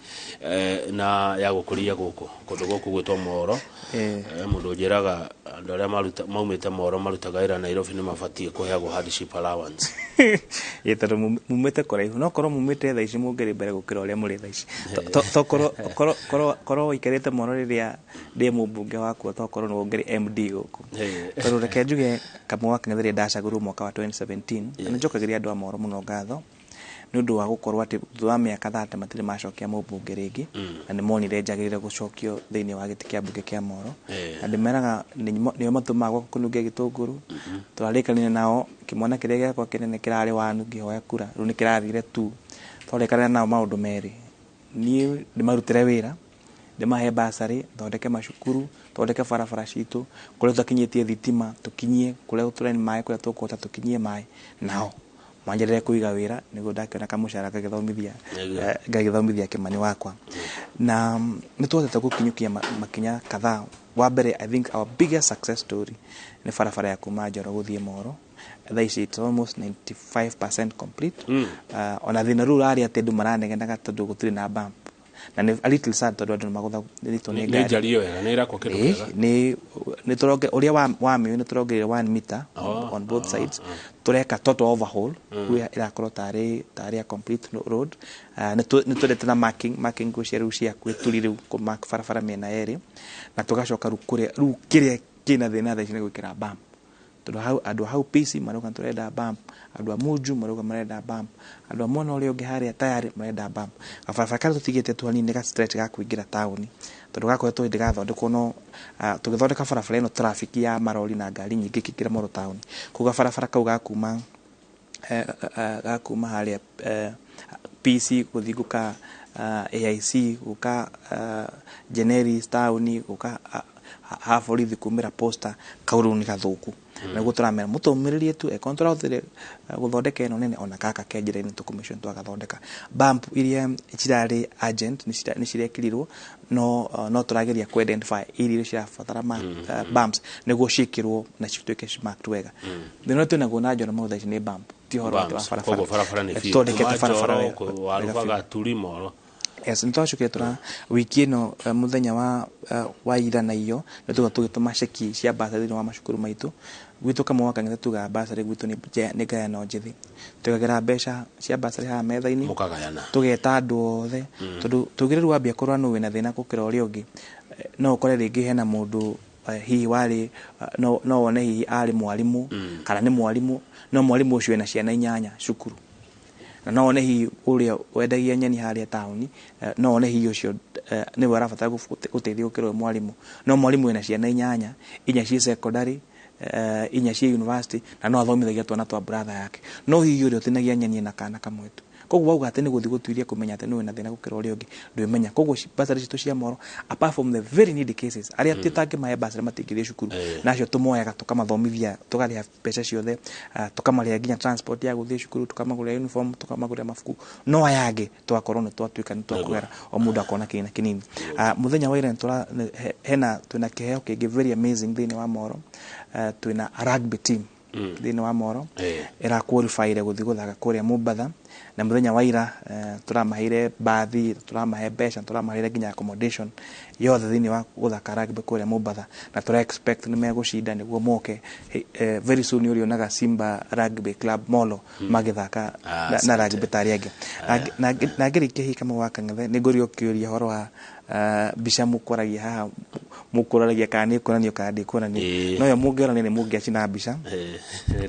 na ya gũkũria gũkũ kũndũ gũkũ gwĩtwo Moro. Mũndũ ũnjĩraga andũ arĩa maumĩte Moro marutaga wĩra Nairobi nĩ mabatiĩ kũheagwo hardship allowance. Ĩ tondũ mumĩte kũraihu, no korwo mumĩte thaa ici mũngĩrĩ mbere gũkĩra ũrĩa mũrĩ thaa ici. Tokorwo korwo waikarĩte mũno rĩrĩa ndĩ mũmbunge wakwa, tokorwo nĩ ũngĩrĩ MD gũkũ. Tondũ reke njuge Kamau wa Kang'ethe rĩrĩa ndacagũrirwo mwaka wa 2017, na nĩnjokagĩria andũ a Moro mũno ngatho nĩ ũndũ wa gũkorwo atĩ thutha wa mĩaka 30 matirĩ macokia mũmbunge rĩngĩ, na nĩ monire njagĩrĩire gũcokio thĩinĩ wa gĩtĩ kĩa mbunge kĩa Moro. Na ndĩmeraga nĩo matũmaga gwakwa kũnunge gĩtũngũrũ. Twarĩkanire nao kĩmwana kĩrĩa gĩakwa kĩnene kĩrarĩ wanu ngĩhoya kura, rĩu nĩ kĩrathire tu. Twarĩkanire nao maũndũ merĩ, niĩ ndĩmarutĩre wĩra, ndĩmahe basarĩ, thondeke macukuru, thondeke barabara citũ, kũrĩa tũtakinyĩtie thitima tũkinyie, kũrĩa tũrĩ maĩ, kũrĩa tũkũhota tũkinyie maĩ, nao manjĩrĩre kũiga wĩra nĩguo ndakĩona kamũcara ngagĩthomithia ngagĩthomithia Kimani wakwa. Na nĩ twahotete gũkinyũkia makinya kadhaa. Wa mbere, I think our biggest success story nĩ barabara ya kuma Njoro gũthiĩ Moro. Thaa ici it's almost 95% complete. Ona thĩna rĩu ũrarĩ atĩ andũ maranegenaga tondũ gũtirĩ na bump, na nĩ a little sad tondũ andũ nĩ magũthagĩrĩtwo nĩ nĩ ngari. Njarie wega nĩ ĩrakwo kĩndũ kĩega. Nĩ tũronge ũrĩa wa mĩũĩ nĩ tũrongereire 1 meter on both sides, tũreka total overhaul rĩu ĩrakorwo tarĩ a complete road. Nĩ twendete na marking ngũcia rĩu cia gwĩturi rĩu kũ mark barabara mĩena yerĩ, na tũgacoka rĩu kũrĩa rĩu kĩrĩa kĩna thĩna thaa ici nĩ gwĩkĩra bump, tondũ hau andũ a hau PC marauga tũrenda bump, andũ a Munju marauga marenda bump, andũ a mwena ũrĩa ũngĩ harĩa tayarĩ marenda bump. Gabarabara karĩa tũtigĩte tu hanini nĩ ga stretch ga kũingĩra taũni, tondũ gakoretwo hĩndĩ gathondekwo, no tũgĩthondeka barabara ĩno traffic ya marori na ngari nyingĩ ĩkĩingĩra Moro taũni, koguo gabarabara kau gakuma harĩa PC gũthiĩ gũka AIC gũka Generis taũni gũka ha borithi kumĩra posta, kau rĩu nĩ gathũku. Nĩguo tũramera mũtũmĩrĩrie tu eko tũrahũthĩre gũthondeka ĩno nene, ona gaka ke njĩra-inĩ tũkũmĩcio twagathondeka. Bump iria cirarĩ urgent nĩ cirekĩrirwo, no tũrageria ku identify iria cirabatara bumps nĩguo ciĩkĩrwo na cituĩke marked wega. Thĩna ũrĩa twĩnaguo na Njoro Moro thaa ici nĩ bump, ti ũhoro atĩ wa Bumps. barabara. Koguo barabara nĩ biũ. Tũthondekete Kuma barabara Njoro, wega Warubaga biũ. Turi Moro. Yes, nĩ twacokire tũra wiki ĩno mũthenya wa ira na iyo nĩ tuga tũgĩtũma ceki cia basarĩ thĩinĩ wa macukuru maitũ. Gwitũ Kamau wa Kang'ethe tugaga basarĩ gwitũ nĩ ngayano njĩthĩ, tũgagĩra mbeca cia basarĩ haha metha-inĩ, mũkagayana, tũgeta andũ othe, tondũ tũgĩre rĩu wambia kũrora nũ wĩna thĩna gũkĩra ũrĩa ũngĩ, no ũkore rĩngĩ hena mũndũ hihi warĩ no wone hihi arĩ mwarimũ kana nĩ mwarimũ, no mwarimũ ũcio ena ciana 8 cukuru, na no wone hihi ũrĩa wendagia nyeni harĩa taũni, no wone hihi ũcio nĩwe arabatara gũteithio gũkĩra ũyũ mwarimũ, no mwarimũ ena ciana 8, 4 ciĩ secondary, 4 ciĩ university, na no athomithagia twana twa brother yake, no hihi ũrĩa ũtinagia nyeni ena kana kamwe tu. Koguo wauga atĩ nĩ gũthiĩ gũtuiria kũmenya atĩ nĩ wĩna thĩna gũkĩra ũrĩa ũngĩ, ndwĩmenya. Koguo basarĩ citũ cia Moro, apart from the very needy cases arĩa tũtangĩmahe basarĩ matingĩthiĩ cukuru, na acio tũmoyaga tũkamathomithia, tũkarĩha mbeca ciothe, tũkamarĩha nginya transport ya gũthiĩ cukuru, tũkamagũrĩra uniform, tũkamagũrĩra mabuku, no aya angĩ tũgakorwo nĩ twatuĩka nĩ twakũgera o mũndũ akona kĩgĩna kĩnini. Mũthenya wa ira hena twĩna kĩheo kĩngĩ very amazing thĩinĩ wa Moro. Twĩna rugby team thĩinĩ wa Moro ĩra qualify gũthiĩ gũthaka kũrĩa Mombatha, na mũthenya wa ira tũramaheire bathi, tũramahe mbeca, tũramaheire nginya accommodation yothe thĩinĩ wa gũthaka rugby kũrĩa Mombatha, na tũra expect nĩ megũcinda nĩguo moke very soon. Nĩ ũrĩonaga Simba Rugby Club Molo magĩthaka na rugby tarĩ angĩ. Na ngĩrĩkia hihi Kamau wa Kang'ethe, nĩ ngũrio kĩũria ũhoro wa mbica mũkwaragia haha Mũkũraragia kana nĩ kuonanio kana ndĩkuonanio. No yo mũngĩonania nĩ mũngĩacina mbica.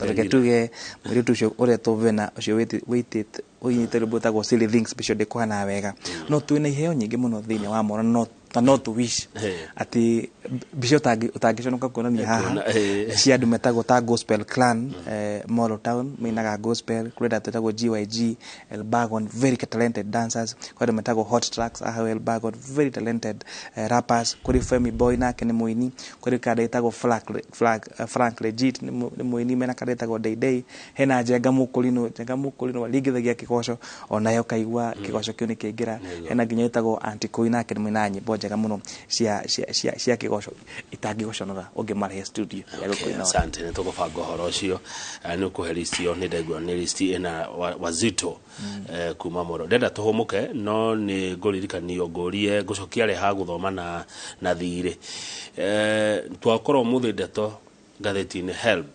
Reke tuge mũirĩtu ũcio ũretwo Vena ũcio wĩtĩte ũnyite rwĩmbo rwĩtagwo Silly Things, mbica ndĩkũhana wega, no twĩna iheo nyingĩ mũno thĩinĩ wa mwana, no na no tũ wish atĩ mbica ũtangĩconoka kuonania haha cia andũ metagwo ta Gospel Clan, Molo Town mainaga gospel, kũrĩ andũ twĩtagwo GYG Elbagon, very talented dancers, kũrĩ andũ metagwo Hot Tracks aha Elbagon, very talented rappers, kũrĩ Femi Boy nake nĩ mũini, kũrĩ kanda ĩtagwo Frank Legit nĩ mũini, mena kanda ĩtagwo Day Day, hena Njenga Mũkũrinũ, Njenga Mũkũrinũ aringithagia kĩgoco onayo ũkaigua kĩgoco kĩu nĩ kĩaingĩra, hena nginya ĩtagwo Aunty Koi nake nĩ mũinaga nyĩmbo njega mũno cia kĩgoco itangĩgũconora ũngĩmarehe studio ya gũkũina. Asante, nĩ tũkũbanga ũhoro ũcio. Nĩ ũkũhe list ĩyo, nĩ ndaigua nĩ list ĩna wazito kuma Moro. Ndenda tũhũmũke, no nĩ ngũririkanio ngũrie ngũcokia arĩa ha gũthoma na thirĩ. Twakorwo ũmũthĩ ndeto ngathĩti-inĩ HELB.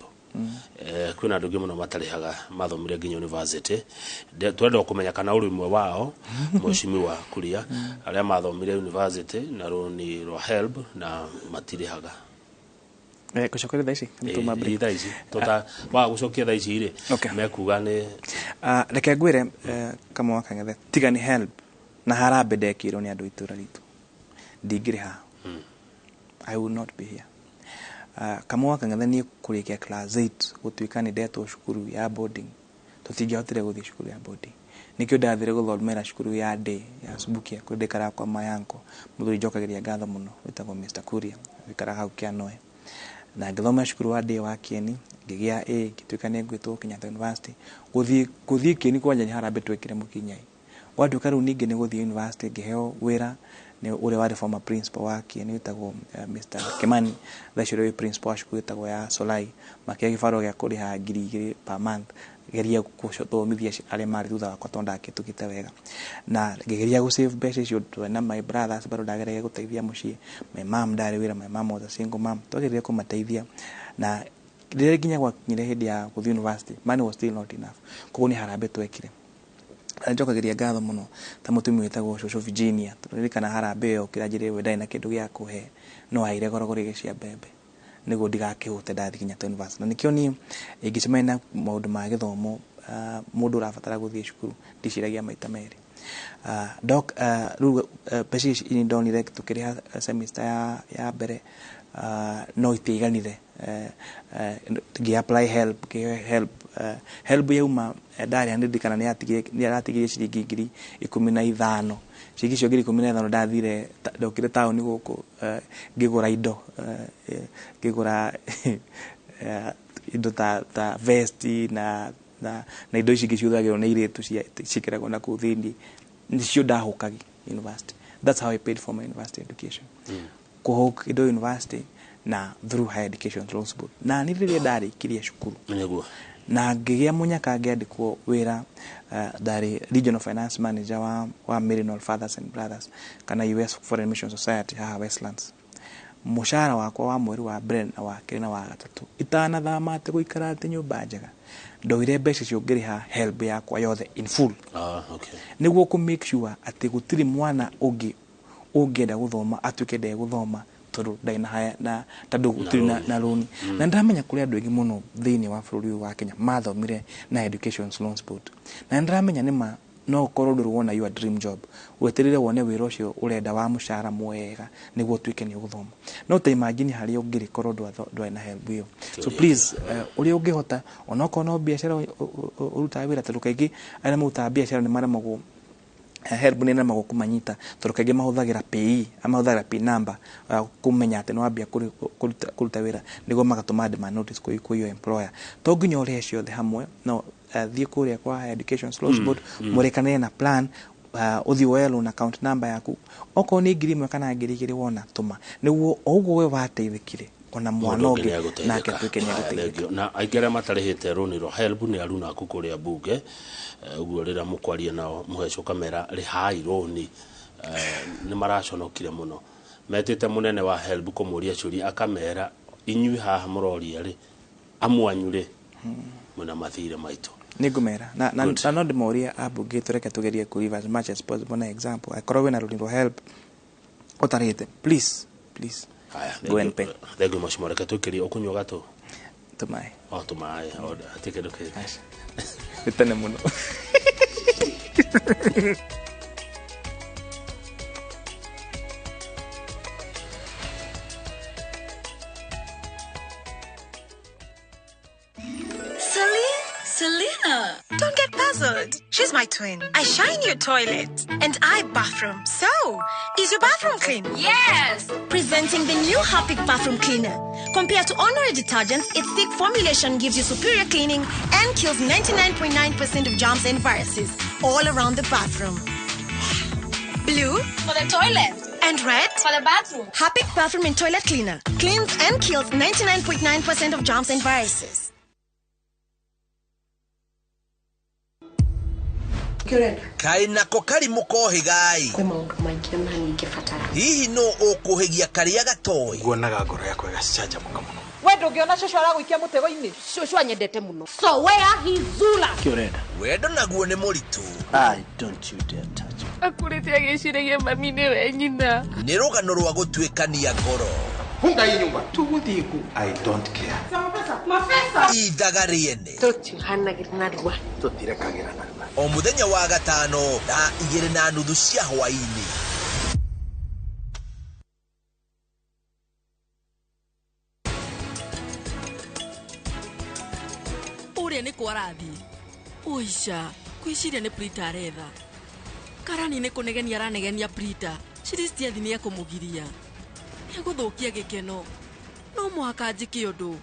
Kwĩna andũ aingĩ mũno matarĩhaga mathomire nginya university. Twenda kũmenya kana ũrĩ ũmwe wao, mheshimiwa Kuria, arĩa mathomire university na rũni rwa HELB na matirĩhaga. Gũcokeria thaa ici kana tuma break? Ĩ, thaa ici tota waga gũcokia thaa ici rĩ, mekuga nĩ Reke ngwĩre, kamwe wa Kang'ethe, tiga nĩ HELB na harambee ndekĩirwo nĩ andũ a itũra ritũ, ndingĩrĩ haha. I will not be here. Kamwe wa Kang'ethe, niĩ kũrĩkia class 8 gũtuĩka nĩ ndetwo cukuru ya boarding, tũtingĩahotire gũthiĩ cukuru ya boarding, nĩkĩo ndathire gũthomera cukuru ya day ya Subukia kũrĩa ndaikaraga kwa mayanko mũthuri njokagĩria ngatho mũno wĩtagwo Mr. Kuria, wĩikaraga hau Kĩanoe, na ngĩthomera cukuru wa day wa Kieni, ngĩgĩa A, ngĩtuĩka nĩ ngwĩtwo Kenyatta University. Gũthiĩ Kieni kwanja nĩ harambee twekire mũkinyai, gwatuĩka rĩu ningĩ nĩ gũthiĩ university, ngĩheo wĩra nĩ ũrĩa warĩ former principal wa Kieni wĩtagwo Mr. Kimani, thaa icio ũrĩa wĩ principal wa cukuru ĩtagwo ya Solai, makĩhe gĩbarũa gĩa kũrĩha 2000 per month geria gũthomithia arĩa marĩ thutha wakwa tondũ ndakĩtũkĩte wega, na ngĩgeria gũ save mbeca icio twarĩ na my brothers, bado ndageragia gũteithia mũciĩ. My mom ndarĩ wĩra, my mom was a single mom, twageririe kũmateithia, na rĩrĩa nginya gwakinyire hĩndĩ ya gũthiĩ university, money was still not enough. Koguo nĩ harambee twekire. Na njokagĩria ngatho mũno ta mũtumia wĩtagwo cũcũ Virginia, tondũ ririkana harambee ĩyo kĩranjĩrĩria we ndarĩ na kĩndũ gĩa kũhe, no aire gorogoro igĩrĩ cia mbembe nĩguo ndigakĩhũte ndathiĩ Kenyatta University. Na nĩkĩo niĩ ingĩcemania na maũndũ ma gĩthomo, mũndũ ũrabatara gũthiĩ cukuru, ndiciragia maita merĩ. Doc, rĩu mbeca ici nĩ ndonire tũkĩrĩha semester ya mbere, no itiaiganire. Ngĩ apply HELB, ngĩheo HELB, HELB yauma ndarĩha, nĩndirikana nĩ aratigirie ciringi 15,000. Ciringi icio 15,000 ndathire ndokire taũni gũkũ, ngĩgũra indo, ngĩgũra indo ta vest na indo ici ingĩ cihũthagĩrwo nĩ airĩtu ciĩkĩragwo na kũu thĩinĩ, nĩcio ndahũkagi university. That's how I paid for my university education, kũhũk indo university na through Higher Education Loans Board. Na nĩ rĩrĩa ndarĩkirie cukuru na ngĩgĩa mũnyaka, ngĩandĩkwo wĩra, ndarĩ regional finance manager wa Maryknoll Fathers and Brothers kana US Foreign Mission Society haha Westlands. Mũcara wakwa wa mweri wa mbere na wa kerĩ na wa gatatũ, itanathama atĩ gũikara atĩ nyũmba njega, ndoire mbeca icio ngĩrĩha HELB yakwa yothe in full, nĩguo kũ make sure atĩ gũtirĩ mwana ũngĩ ũngĩenda gũthoma atuĩke ndegũthoma tondũ ndarĩ na haya na tondũ gũtirĩ na rũni. Na ndĩramenya kũrĩ andũ aingĩ mũno thĩinĩ wa bũrũri ũyũ wa Kenya mathomire na Education Loans Board, na nĩndĩramenya nĩma no ũkorwo ndũrĩ wona your dream job, weterere wone wĩra ũcio ũrenda wa mũcara mwega nĩguo ũtuĩke nĩ ũgũthoma. No ta imagine harĩa ũngĩrĩ korwo ndwarĩ na HELB ĩyo. So please, ũrĩa ũngĩhota, onokorwo no biacara ũrutaga wĩra, tondũ kaingĩ arĩa marutaga biacara nĩ maremagwo, HELB nĩ ĩremagwo kũmanyita tondũ kaingĩ mahũthagĩra PAYE, mahũthagĩra PIN number kũmenya atĩ nĩ wambia kũruta wĩra nĩguo magatũma demand notice kwĩ your employer. To nginya ũrĩhe ciothe hamwe, no thiĩ kũrĩa kwa Higher Education Loans Board, mũrĩkanĩre na plan, ũthiĩ woe loan account number yaku, okorwo nĩ 1000 kana 2000 wona, tũma, nĩguo o ũguo we wateithĩkire, ona mwana Mũndũ ũngĩ ũngĩ nĩegũteithĩka. nake atuĩke nĩ Haya, egũteithĩka. Thank you. Na aingĩ arĩa matarĩhĩte rũni rwa HELB nĩ aruna aku kũrĩa mbunge. Ũguo rĩrĩa mũkwaria nao mũhecwo kamera rĩhai rũni, nĩ maraconokire mũno, metĩte mũnene wa HELB kũmũria ciũria, akamera inyuĩ haha mũroria rĩ, amwanyu rĩ mwĩna mathirĩ maitũ. Nĩngũmera na, Good. na no ndĩmorie ambunge tũreke tũgerie kũ give as much as possible na example, akorwo wĩna rũni rwa HELB ũtarĩte, please, please. Haya, Go and pay. Thank you mheshimiwa. Reke twĩkĩrie ũkũnyua gatũ. Tũmaĩ. O tũmaĩ, o hatirĩ kĩndũ kĩngĩ. Aca. Nĩ tene mũno. Selena, don't get puzzled. She's my twin. I shine your toilet and I bathroom. So, is your bathroom clean? Yes! Presenting the new Harpic bathroom cleaner. Compared to ordinary detergents, its thick formulation gives you superior cleaning and kills 99.9% of germs and viruses all around the bathroom. Blue For the toilet. and red. For the bathroom. Harpic bathroom and toilet cleaner cleans and kills 99.9% of germs and viruses. Kaĩ nako karimũ kohĩgai. Kwĩ maũndũ maingĩ ona niĩ ingĩbatara. Hihi nũ ũkũhĩgia karĩa gatoĩ? Nguonaga ngoro yakwa ĩgacanjamũka mũno. We ndũngĩona cũcũ aragũikia mũtego-inĩ. Cũcũ anyendete mũno. So where he zula. Wendo naguo nĩ mũritũ. I don't you dare touch me. Akũrĩte agĩciragia mami nĩwe nyina. Nĩ rũgano rwa gũtuĩkania ngoro. Funga hii nyumba. Tũgũthiĩ kũ? I don't care. Ithaga rĩene. Tũtihanagĩra narua. Tũtirekagĩra narua. O mũthenya wa gatano thaa 2:30 cia hwaĩ-inĩ. Ũrĩa nĩ kwarathiĩ. Ũica, kwĩciria nĩ Prita aretha. Karani nĩ kũnegenia aranegenia Prita. Ciristiathi nĩ ekũmũgiria. Egũthũkia gĩkeno. No mũhaka njĩke ũndũ.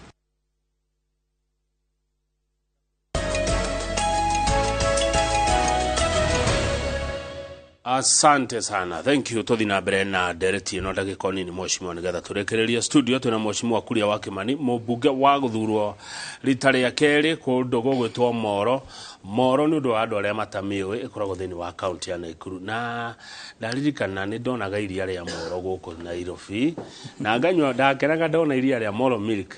Asante sana, thank you. Tũthi na mbere na ndereti ĩno ndagĩka nini mheshimiwa, nĩgetha tũrĩkĩrĩrie studio. Twĩna mheshimiwa Kuria wa Kimani, mũmbunge wa gũthurwo rita rĩa kerĩ kũndũ gũgwĩtwo Moro. Moro nĩ ũndũ wa andũ arĩa matamĩũĩ, ĩkoragwo thĩinĩ wa kaunti ya Nakuru. Na ndaririkana nĩ ndonaga iria rĩa Moro gũkũ Nairobi na nganyua, ndakenaga ndona iria rĩa Moro milk,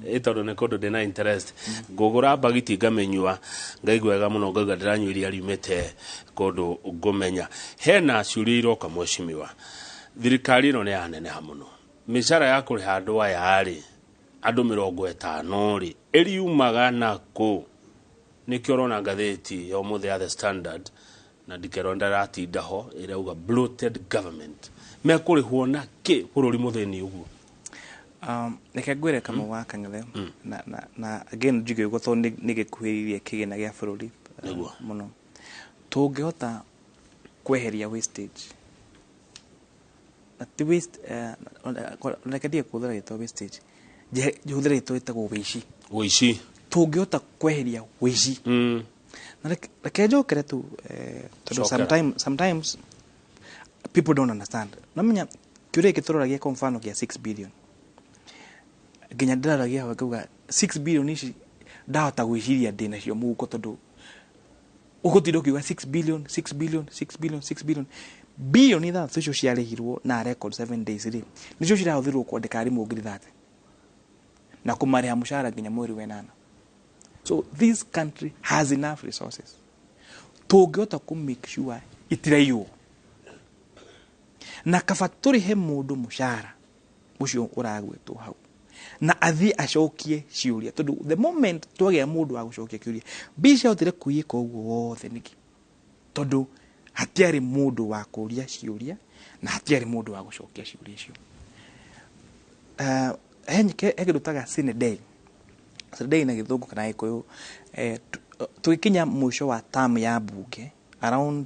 ĩ tondũ nĩ kũndũ ndĩna interest. Ngũgũra mbagiti ngamĩnyua, ngaigua wega mũno, ngaigua ndĩranyua iria riumĩte kũndũ ngũmenya. Hena ciũria iroka mheshimiwa, thirikari ĩno nĩ yaneneha mũno, mĩcara ya kũrĩha andũ aya rĩ, andũ 50 rĩ, ĩriumaga nakũ? Nĩkĩo ũrona ngathĩti ya ũmũthĩ ya The Standard, na ndikerwo ndaratinda ho, ĩrauga bloated government. Mekũrĩhwo na kĩ bũrũri mũthĩni ũguo? Reke ngwĩre kamwe wa Kang'ethe, na again njuge ũguo tondũ nĩ gĩkuhĩrĩirie kĩgĩna gĩa bũrũri Nĩguo. mũno. Tũngĩhota kweheria wastage, na ti waste, reke ndige kũhũthĩra rĩtwa wastage, hũthĩre rĩtwa rĩtagwo wĩici. Wĩici. Tũngĩhota kweheria wĩici, na reke njokere tu, tondũ Cokera. sometimes people don't understand. Namenya kĩũria gĩkĩ tũroragia kwa mfano kĩa 6 billion, nginya ndĩraragia hau ngauga 6 billion ici ndahota gwĩciria ndĩ nacio mũhuko, tondũ ũgũtinda ũkiuga 6 billion, 6 billion, 6 billion, 6 billion. Bilioni ithathatũ icio ciarĩhirwo na record 7 days rĩ, nĩcio cirahũthĩrwo kwandĩka arimũ 30,000 na kũmarĩha mũcara nginya mweri wa ĩnana. So this country has enough resources. Tũngĩhota kũ make sure itiraiywo, na kaba tũrĩhe mũndũ mũcara ũcio ũragwetwo hau na athiĩ acokie ciũria, tondũ the moment twagĩa mũndũ wa gũcokia kĩũria, mbia ciahotire kũiyĩka ũguo wothe nĩkĩ? Tondũ hatiarĩ mũndũ wa kũria ciũria na hatiarĩ mũndũ wa gũcokia ciũria icio. He kĩndũ taga sine die. Sine die na gĩthũngũ kana gĩkũyũ, tũgĩkinya mũico wa term ya bunge around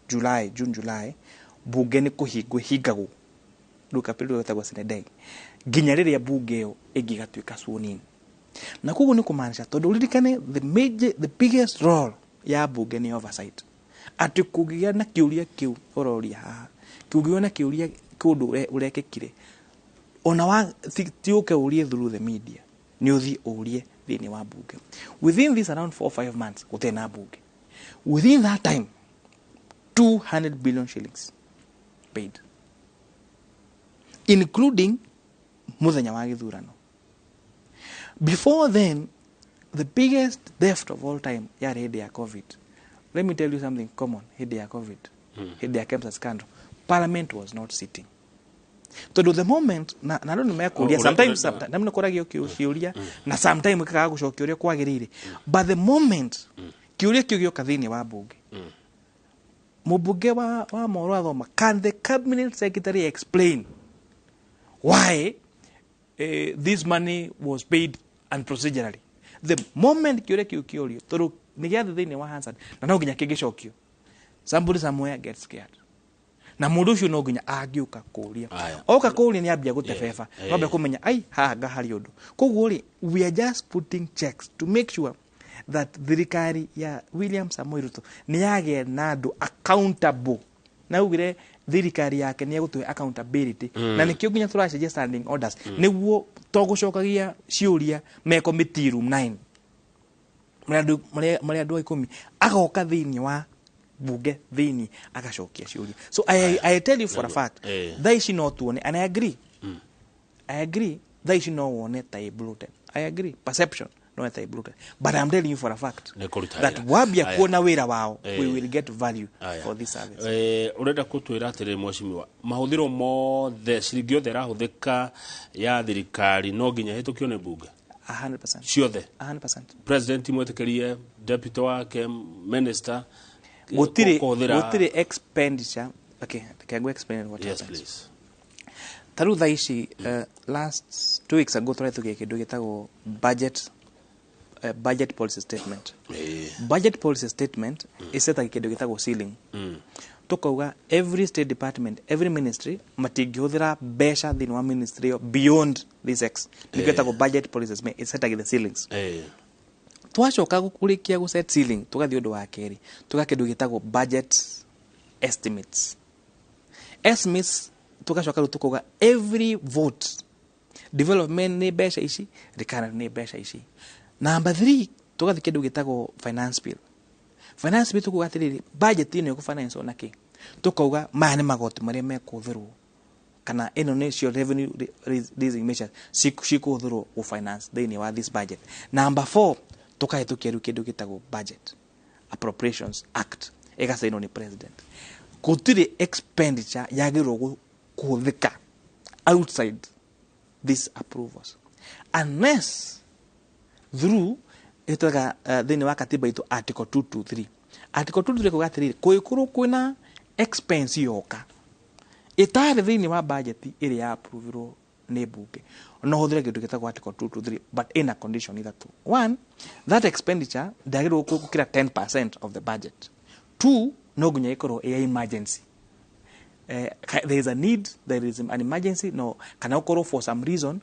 July, June, July, bunge nĩ kũhingwo ĩhingagwo rĩu kaperiod getagwo sine die nginya rĩrĩa bunge ĩyo ĩngĩ ĩgatuĩka sworn in. Na koguo nĩ kũmaanisha, tondũ ũririkane the biggest role ya bunge nĩ oversight, atĩ kũngĩgĩa na kĩũria kĩu ũroria haha, kũngĩgĩa na kĩũria kĩũndũ ũrekĩkire, ona wa ti ũke ũrie through the media, nĩ ũthiĩ ũrie thĩinĩ wa bunge. Within this around 4-5 months gũtirĩ na bunge. Within that time 200 billion shillings paid, including mũthenya wa gĩthurano. Before then, the biggest theft of all time yarĩ hĩndĩ ya COVID. Let me tell you something common. Hĩndĩ ya COVID, hĩndĩ ya KEMSA scandal, parliament was not sitting. Tondu the moment na andũ nĩ mekũria, Oh, sometimes sometimes nĩ kũragio kĩũria na sometimes gĩkaga gũcokia ũrĩa kwagĩrĩire, but the moment kĩũria kĩu gĩoka thĩinĩ wa mbunge, mũmbunge wa Moro athoma, "Can the cabinet secretary explain why this money was paid unprocedurally?" The moment kĩũria kĩu kĩũrio, tondũ nĩ gĩathiĩ thĩinĩ wa Hansard na no nginya kĩngĩcokio, somebody somewhere gets scared, na mũndũ ũcio no nginya angĩũka kũria. Aya. Oka kũria nĩ ambia gũtebeba, ambia kũmenya ai haha nga harĩ ũndũ. Koguo rĩ, we are just putting checks to make sure that thirikari ya William Samoei Ruto nĩ yagĩa na andũ accountable, na ugire thirikari yake nĩ egũtũhe accountability, na nĩkĩo nginya tũracenjia standing orders nĩguo to gũcokagia ciũria me committee room 9 marĩ andũ 10, agoka thĩinĩ wa bunge thĩinĩ agacokia ciũria. So I tell you for a fact, thaa ici no tuone, and I agree, thaa ici no wone ta ĩ bloated. I agree, perception no ta ĩ bloated, but I'm telling you for a fact Nĩ kũruta that wĩra. wambia Aya. kuona wĩra wao, we will get value Aya. for this service. Ũrenda kũtwĩra atĩrĩrĩ, mheshimiwa, mahũthĩro mothe, ciringi yothe ĩrahũthĩka ya thirikari no nginya ĩhĩtũkio nĩ mbunge? 100%. Ciothe? 100%. President mwĩtĩkĩrie, deputy wake, minister? Gũtirĩ Kũhũthĩra. Gũtirĩ expenditure. Okay, can go explain what Yes, happens. please. Ta rĩu thaa ici, last 2 weeks ago, tũrahĩtũkia kĩndũ gĩtagwo budget policy statement. Budget policy statement ĩcetagia kĩndũ gĩtagwo ceiling. Tukauga every state department, every ministry matingĩhũthĩra mbeca thĩinĩ wa ministry ĩyo beyond this x. Nĩkĩo ĩtagwo budget policy statement, ĩcetagia the ceilings. Twacoka kũrĩkia gũ set ceiling, tũgathiĩ ũndũ wa kerĩ, tuga kĩndũ gĩtagwo budget estimates. Tugacoka rĩu tukauga every vote, development nĩ mbeca ici, recurrent nĩ mbeca ici. Number three, tũgathiĩ kĩndũ gĩtagwo finance bill. Finance bill tukuga atĩrĩrĩ, budget ĩno ĩkũ na kĩ? Tukauga maya nĩ magoti marĩa mekũhũthĩrwo, kana ĩno nĩcio revenue raising measures cikũhũthĩrwo gũ finance thĩinĩ wa this budget. Number four, tũkahĩtũkia rĩu kĩndũ gĩtagwo Budget Appropriations Act, ĩgacainwo nĩ president. Gũtirĩ expenditure yagĩrĩirwo kũhũthĩka outside these approvals unless through ĩtwaga thĩinĩ wa katiba itũ article 223. Article 223 kuga atĩrĩrĩ, kũngĩkorwo kwĩna expense yoka ĩtarĩ thĩinĩ wa budget ĩrĩa ya approvirwo nĩ mbunge, no hũthĩre kĩndũ gĩtagwo article 223, but ĩna condition ithatũ. One, that expenditure ndĩagĩrĩirwo gũkĩra 10% of the budget. Two, no nginya ĩkorwo ĩ ya emergency, there is a need, there is an emergency, no kana ũkorwo for some reason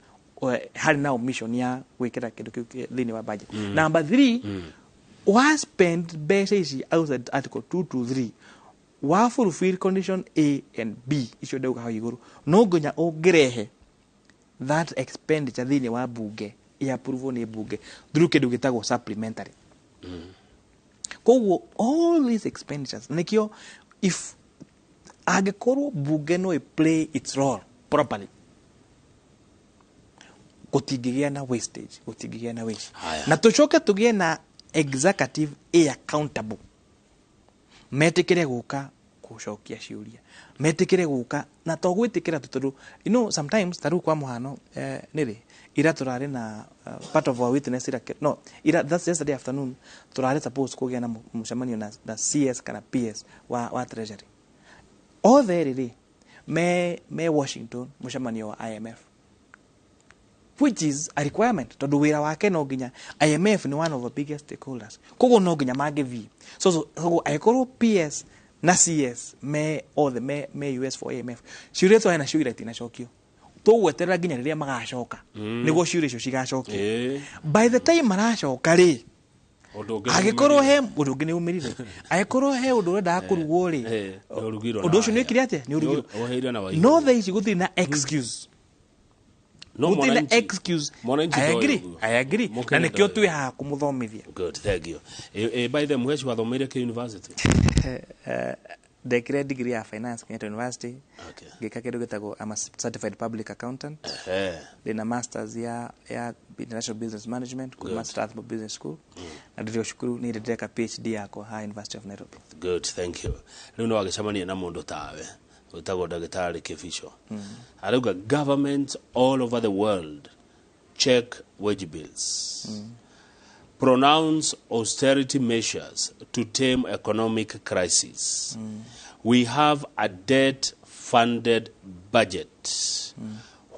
harĩ na omission ya gwĩkĩra kĩndũ kĩu thĩinĩ wa budget. Number three, wa spend mbeca ici outside article 223, wa fulfill condition A and B icio ndauga hau igũrũ, no nginya ũngĩrehe that expenditure thĩinĩ wa bunge, ĩ-approve nĩ bunge through kĩndũ gĩtagwo supplementary. Koguo all these expenditures, nĩkĩo if angĩkorwo bunge no ĩ play its role properly, gũtingĩgĩa na wastage, gũtingĩgĩa na waste. Haya. Na tũcoke tũgĩe na executive ĩ accountable, metĩkĩre gũka gũcokia ciũria, metĩkĩre gũka na to gwĩtĩkĩra tu, tondũ sometimes, ta rĩu kwa mũhano, nĩrĩ ira tũrarĩ na part of our witness ira, no ira, that's yesterday afternoon, tũrarĩ supposed kũgĩa na mũcemanio na CS kana PS wa Treasury. Othe erĩ rĩ me Washington mũcemanio wa IMF, which is a requirement, tondũ wĩra wake no nginya, IMF nĩ one of the biggest stakeholders, koguo no nginya mangĩthiĩ. So koguo angĩkorwo PS na CS me othe me US for IMF, ciũria twarĩ nacio ira itinacokio, tũgweterera nginya rĩrĩa magacoka nĩguo ciũria icio cigacokio. By the time maracoka rĩ, Ũndũ ũngĩ angĩkorwo nĩumĩrire. he ũndũ ũngĩ nĩ umĩrire, angĩkorwo he ũndũ ũrendaga kũrugwo rĩ, Nĩ ũrugirwo ũndũ na ũcio nĩ wahĩa. wĩkire atĩa? Nĩ ũrugirwo. Ũhĩire na No waihũrwo. thaa ici gũtirĩ na excuse. No Gũtirĩ na mwananchi- excuse. mwananchi I ndoĩ agree. ũguo. I agree. Mũkenya Na nĩkĩo ndoĩ. twĩ haha kũmũthomithia. Good, thank you. By the way, wathomeire kĩ university? Ndekire degree ya finance Kenyatta University. Ngĩka kĩndũ gĩtagwo, I'm a certified public accountant. Ndĩna masters ya international business management kuma Strathmore Business School, na ndĩrĩ o cukuru nĩ ndĩreka PhD yakwa ha University of Nairobi. Good, thank you. Rĩu no wagĩcemania na mũndũ tawe. Wĩtagwo ndagĩtarĩ Kibicho. Arauga governments all over the world check wage bills, pronounce austerity measures to tame economic crisis. We have a debt funded budget.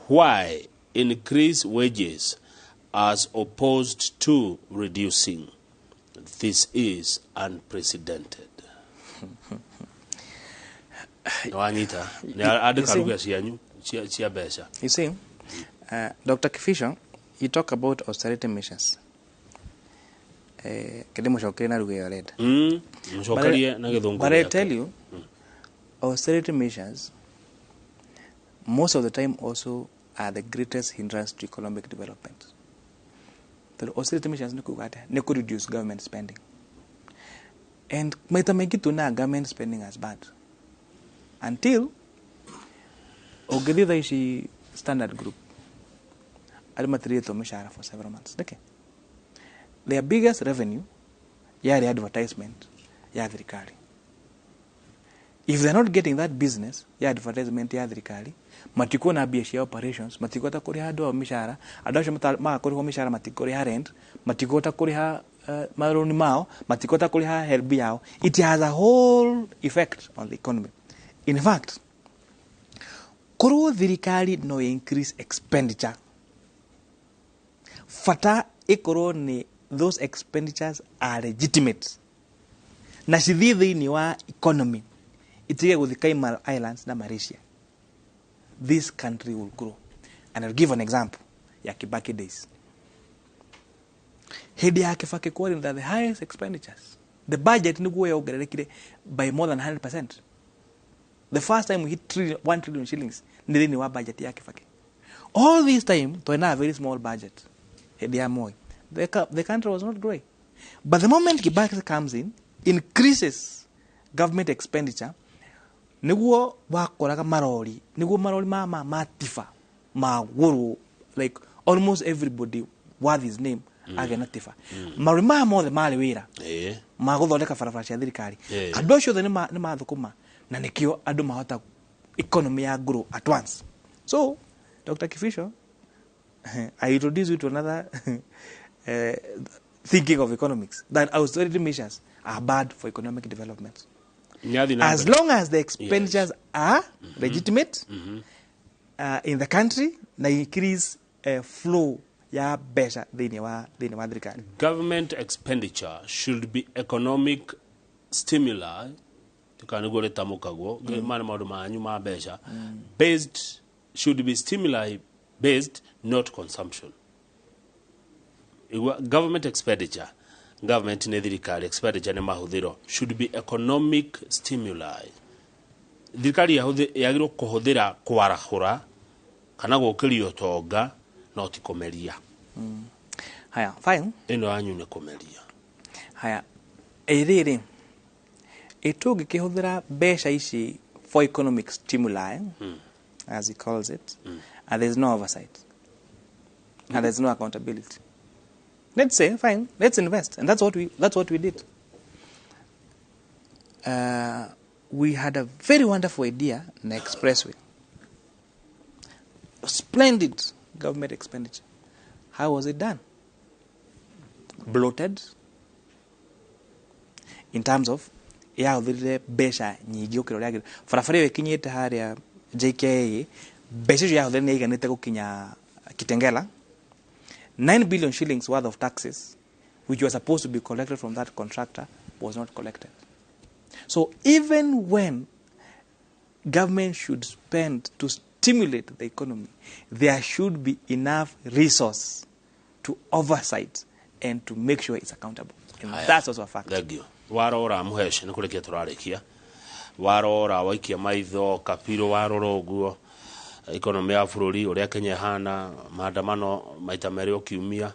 Why increase wages as opposed to reducing? This is unprecedented. Wanyita nĩ andĩka ruga cianyu cia mbeca. You see, Dr. Kifisho, you talk about austerity measures. Kende mũcokerie na ruga ĩyo arenda. Mũcokerie na gĩthũngũ But I gĩake. tell you, austerity measures most of the time also are the greatest hindrance to economic development. Tondũ austerity measures nĩ kuga atĩa? Nĩ kũ reduce government spending. And maita maingĩ tuonaga government spending as bad. Until ũngĩthiĩ thaa ici Standard Group, arĩa matirĩtwo mĩcara for several months. Nĩkĩ? Their biggest revenue yarĩ advertisement ya thirikari. If they're not getting that business ya advertisement ya thirikari, matikuona mbia cia operations, matikũhota kũrĩha andũ ao mĩcara, andũ acio maga kũrĩhwo mĩcara matikũrĩha rent, matikũhota kũrĩha marũni mao, matikũhota kũrĩha HELB yao. It has a whole effect on the economy. In fact, korwo thirikari no increase expenditure, bata ĩkorwo nĩ those expenditures are legitimate na cithiĩ thĩinĩ wa economy, itige gũthiĩ Cayman Islands na Malaysia, this country will grow. And I'll give an example ya Kibaki days. Hĩndĩ ya Kibaki kwarĩ na the highest expenditures. The budget nĩguo yongererekire by more than 100%. The first time we hit 1 trillion shillings nĩ thĩinĩ wa budget ya Kibaki. All this time twarĩ na a very small budget hĩndĩ ya Moi. The country was not growing. But the moment Kibaki comes in, increases government expenditure, nĩguo wakoraga marori, nĩguo marori ma tiba magũrwo, like almost everybody worth his name agĩa na tiba. Marori maya mothe marĩ wĩra ma gũthondeka barabara cia thirikari. Andũ acio othe nĩ mathũkũma, na nĩkĩo andũ mahota economy ya grow at once. So Dr. Kifisho, I introduce you to another thinking of economics, that austerity measures are bad for economic development. Nĩathiĩ na As mbere. long as the expenditures are legitimate in the country na increase flow ya mbeca thĩinĩ wa thirikari. Government expenditure should be economic stimuli, kana nĩguo rĩtamũkagwo, maya nĩ maũndũ manyu ma mbeca, based, should be stimuli based, not consumption. Igua, government expenditure, government nĩ thirikari, expenditure nĩ mahũthĩro, should be economic stimuli. Thirikari yagĩrĩirwo kũhũthĩra kwarahũra kana gũkĩria ũtonga, no ti kũmeria. Haya, fine. Ĩno yanyu nĩ kũmeria. Haya, ĩrĩrĩ ĩtũngĩkĩhũthĩra mbeca ici for economic stimuli, as he calls it, and there's no oversight and there's no accountability. Let's say, fine, let's invest. And that's what we did. We had a very wonderful idea in the expressway. Splendid government expenditure. How was it done? Bloated in terms of yahũthĩrire mbeca nyingĩ gũkĩra ũrĩa yagĩrĩire. Barabara ĩyo ĩkinyĩte harĩa JKIA, mbeca icio yahũthĩrire nĩ yaiganĩte gũkinya Kitengela. 9 billion shillings worth of taxes which were supposed to be collected from that contractor was not collected. So even when government should spend to stimulate the economy, there should be enough resource to oversight and to make sure it's accountable. And Haya. that's also a fact. Thank you. Warora mũhece, nĩ kũrĩkia tũrarĩkia, warora waikia maitho kabiro, warora ũguo economy ya bũrũri ũrĩa Kenya ĩhana, maandamano maita merĩ o kiumia,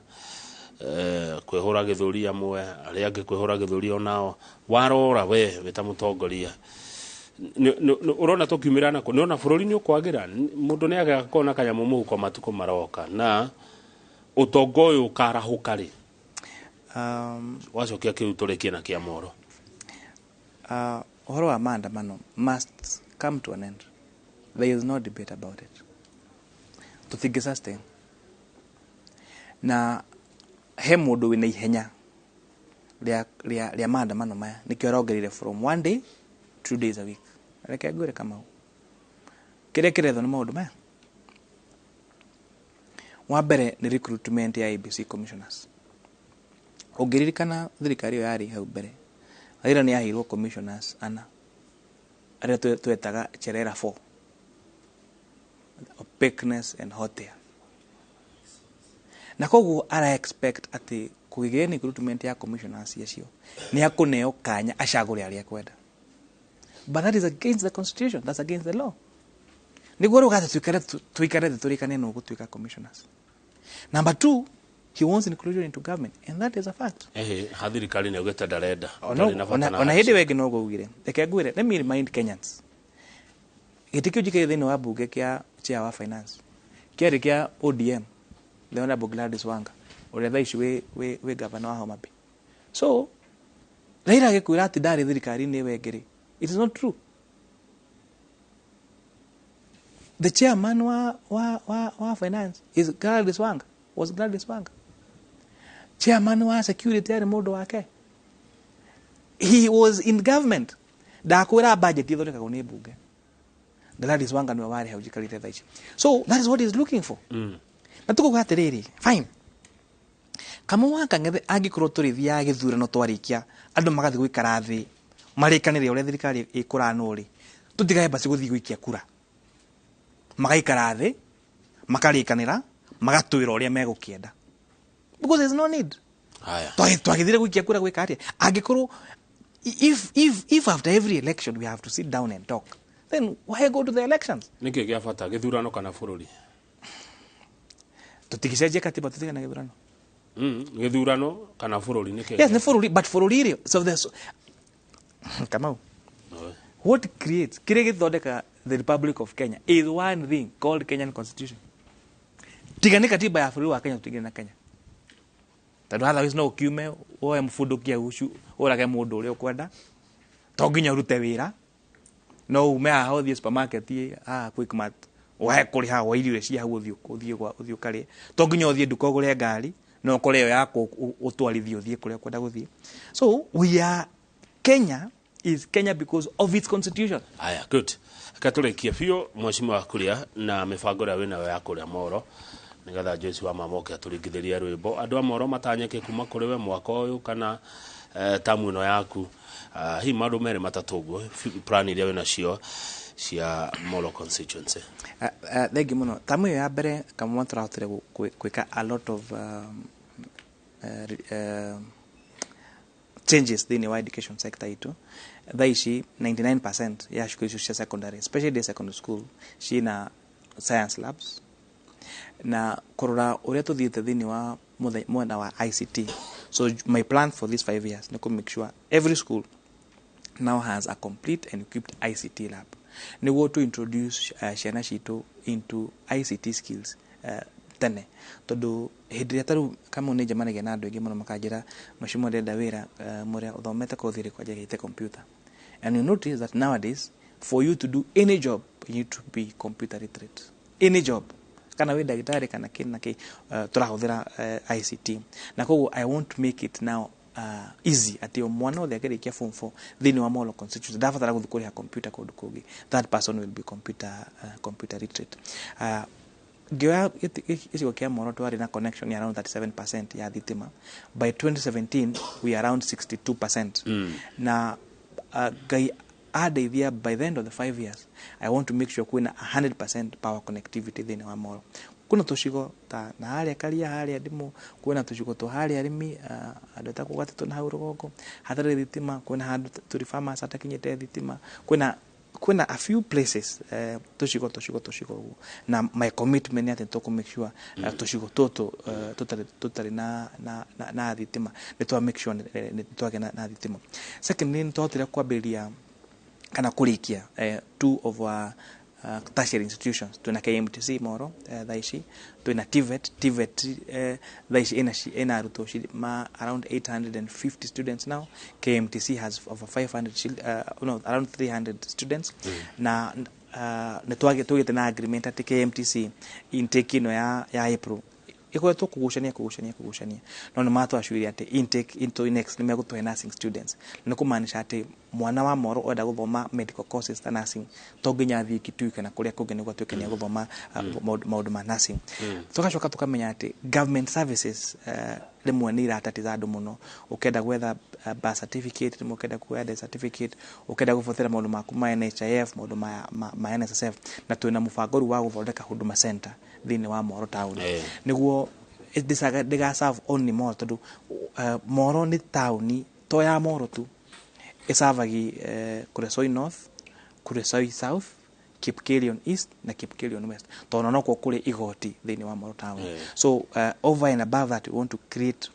kwĩhũra gĩthũri amwe, arĩa angĩ kwĩhũra gĩthũri onao, warora we wĩ ta mũtongoria, ũrona tũkiumĩra nako nĩona bũrũri nĩ ũkwagĩra, mũndũ nĩ agakorwo na kanyamũ mũhuko matukũ maroka na ũtonga ũyũ ũkarahũka rĩ? Wacokia kĩu tũrĩkie na kĩa moro. Ũhoro wa maandamano must come to an end. There is no debate about it. Tũtingĩ sustain. Na he mũndũ wĩna ihenya rĩa maandamano maya, nĩkĩo arongereire from one day, 2 days a week. Reke ngwĩre, Kamau, kĩrĩa kĩrethwo nĩ maũndũ maya, wa mbere nĩ recruitment ya IEBC commissioners. Ũngĩririkana, thirikari ĩyo yarĩ hau mbere, Raila nĩ yaheirwo commissioners ana arĩa twetaga Cherera 4, opaqueness and hot air, na koguo ara expect atĩ kũgĩgĩa nĩ recruitment ya commissioners acio nĩ akũneo kanya acagũre arĩa ekwenda. But that is against the constitution, that's against the law. Nĩguo rĩu gatĩ tuikare thĩ tũrĩkane nũ gũtuĩka commissioners. Number two, he wants inclusion into government, and that is a fact. Ehe, ha thirikari nĩ augĩte ndarenda. Ona Ndarĩ na bata ona na ona hĩndĩ wengĩ no ugire. Reke ngwĩre, let me remind Kenyans, gĩtĩ kĩu njikĩire thĩinĩ wa mbunge kĩa chair wa finance kĩarĩ kĩa ODM, the Honorable Gladys Wanga, ũrĩa thaa ici wĩ governor wa Homa Bay. So Raila agĩkwĩra atĩ ndarĩ thirikari-inĩ ĩyo ĩngĩ rĩ, it is not true. The chairman wa finance is Gladys Wanga, was Gladys Wanga. Chairman wa security arĩ mũndũ wake. He was in government. Ndakwĩra, budget ithondekagwo nĩ mbunge. Gladys Wanga nĩwe warĩ hau njikarĩte thaa ici. So that is what he is looking for. Na tũkauga atĩrĩrĩ, fine, Kamau wa Kang'ethe, angĩkorwo tũrĩthiaga gĩthurano, twarĩkia andũ magathiĩ gũikara thĩ marĩkanĩre ũrĩa thirikari ĩkũranwo rĩ, tũtigage basi gũthiĩ gũikia kura. Magaikara thĩ, makarĩkanĩra, magatwĩra ũrĩa megũkĩenda, because there is no need. Haya. Twagĩthire gũikia kura gwĩka atĩa angĩkorwo if after every election we have to sit down and talk, then why go to the elections? Nĩkĩ gĩa bata, gĩthurano kana bũrũri? Tũtigĩcenjia katiba, tũtigane gĩthurano. Gĩthurano kana bũrũri, nĩkĩ? Yes, nĩ bũrũri, but bũrũri rĩ, so there's, Kamau, Oe. what creates, kĩrĩa gĩthondeka the Republic of Kenya is one thing called Kenyan Constitution. Tiga nĩ katiba ya bũrũri wa Kenya, tũtingĩrĩ na Kenya, tondũ otherwise no ũkiume woe mũbundũkia ũcio ũrage mũndũ ũrĩa ũkwenda. To nginya ũrute wĩra, no ume haha ũthiĩ supermarket haha Quickmart, wae kũrĩha wa irio cia hau, ũthiĩ ũkarĩe. To nginya ũthiĩ nduka ũgũre ngari, no ũkore ĩyo yaku ũtwarithie ũthiĩ kũrĩa ũkwenda gũthiĩ. So we are Kenya is Kenya because of its constitution. Aya, good. Reke tũrĩkie biũ, mheshimiwa Kuria, na mĩbango ĩrĩa wĩnayo ya kũrĩa Moro, nĩgetha Joyce wa mama oke atũringithĩrie rwĩmbo. Andũ a Moro matanyĩke kuma kũrĩ we mwaka ũyũ kana tamu ĩno yaku, hihi maũndũ merĩ matatũ ũguo, plan iria wĩnacio cia Moro constituency. Thengi mũno. Tamu ĩyo ya mbere, kamwe, tũrahotire gwĩka a lot of changes thĩinĩ wa education sector itũ. Thaa ici 99% ya cukuru icio cia secondary, especially day secondary school, ciĩna science labs. Na kũrora ũrĩa tũthiĩte thĩinĩ wa mwena wa ICT, so my plan for these 5 years nĩ kũ make sure every school now has a complete and equipped ICT lab, nĩguo to introduce ciana citũ into ICT skills tene, tondũ hĩndĩ ĩrĩa tarĩu, Kamau, nĩ njemanagia na andũ aingĩ mũno makanjĩra, "Mheshimiwa, ndĩrenda wĩra, mũrĩa ũthomete kothi ĩrĩkũ?" Anjĩrĩte computer. And you notice that nowadays, for you to do any job, you need to be computer literate. Any job, kana wĩ ndagĩtarĩ kana kĩ na kĩ, tũrahũthĩra ICT. Na koguo I want to make it now easy atĩ o mwana othe akĩrĩkia form 4 thĩinĩ wa Molo constituency ndabatara gũthiĩ kũrĩha computer kũndũ kũngĩ. That person will be computer literate. Ngĩoya gĩcigo kĩa Moro, twarĩ na connection ya around 37% ya thitima. By 2017 we are around 62%. Na Ngai andeithia, by the end of the 5 years I want to make sure kwĩna 100% power connectivity thĩinĩ wa Moro. Kwĩna tũcigo ta na harĩa Karia, harĩa Ndimũ, kwĩna tũcigo twa harĩa arĩmi, andũ etagwo Gatitũ na hau rũgongo hatarĩ thitima, kwĩna handũ tũrĩ farmers hatakinyĩte thitima, kwĩna a few places, tũcigo ũguo. Na my commitment nĩ atĩ tũkũ make sure tũcigo tũtũ tũtarĩ na thitima nĩ twa make sure nĩ twagĩa na thitima. Secondly, nĩ twahotire kwambĩrĩria kana kũrĩkia two of our tertiary institutions. Twina KMTC Moro thaa ici, twina TVET. TVET thaa ici ina arutwo ma around 850 students now. KMTC has over 500 no, around 300 students. Na nĩ tũgĩte na agreement atĩ KMTC intake ĩno ya April ikoretwo kugucania no nĩ matwacuire atĩ intake into next nĩ megũtũhe nursing students. Nĩ kũmaanisha atĩ mwana wa Moro oenda gũthoma medical courses ta nursing to nginya athiĩ Kitui kana kũrĩa kũngĩ nĩguo atuĩke nĩ egũthoma maũndũ ma nursing. Tũgacoka tũkamenya atĩ government services rĩmwe nĩ iratatiza andũ mũno. Ũkenda gwetha birth certificate, rĩmwe ũkenda kuoya death certificate, ũkenda gũbuatĩra maũndũ maku ma NHIF, maũndũ ma NSSF, na twĩna mũbango rĩu wa gũthondeka Huduma Center thĩinĩ wa Moro town nĩguo ndĩga serve only Moro, tondũ Moro nĩ taũni to ya Moro tu, ĩcavagi Kuresoi North, Kuresoi South, Kipkelion East na Kipkelion West, tondũ nokuo kũrĩ igoti thĩinĩ wa Moro town. So over and above that, we want to create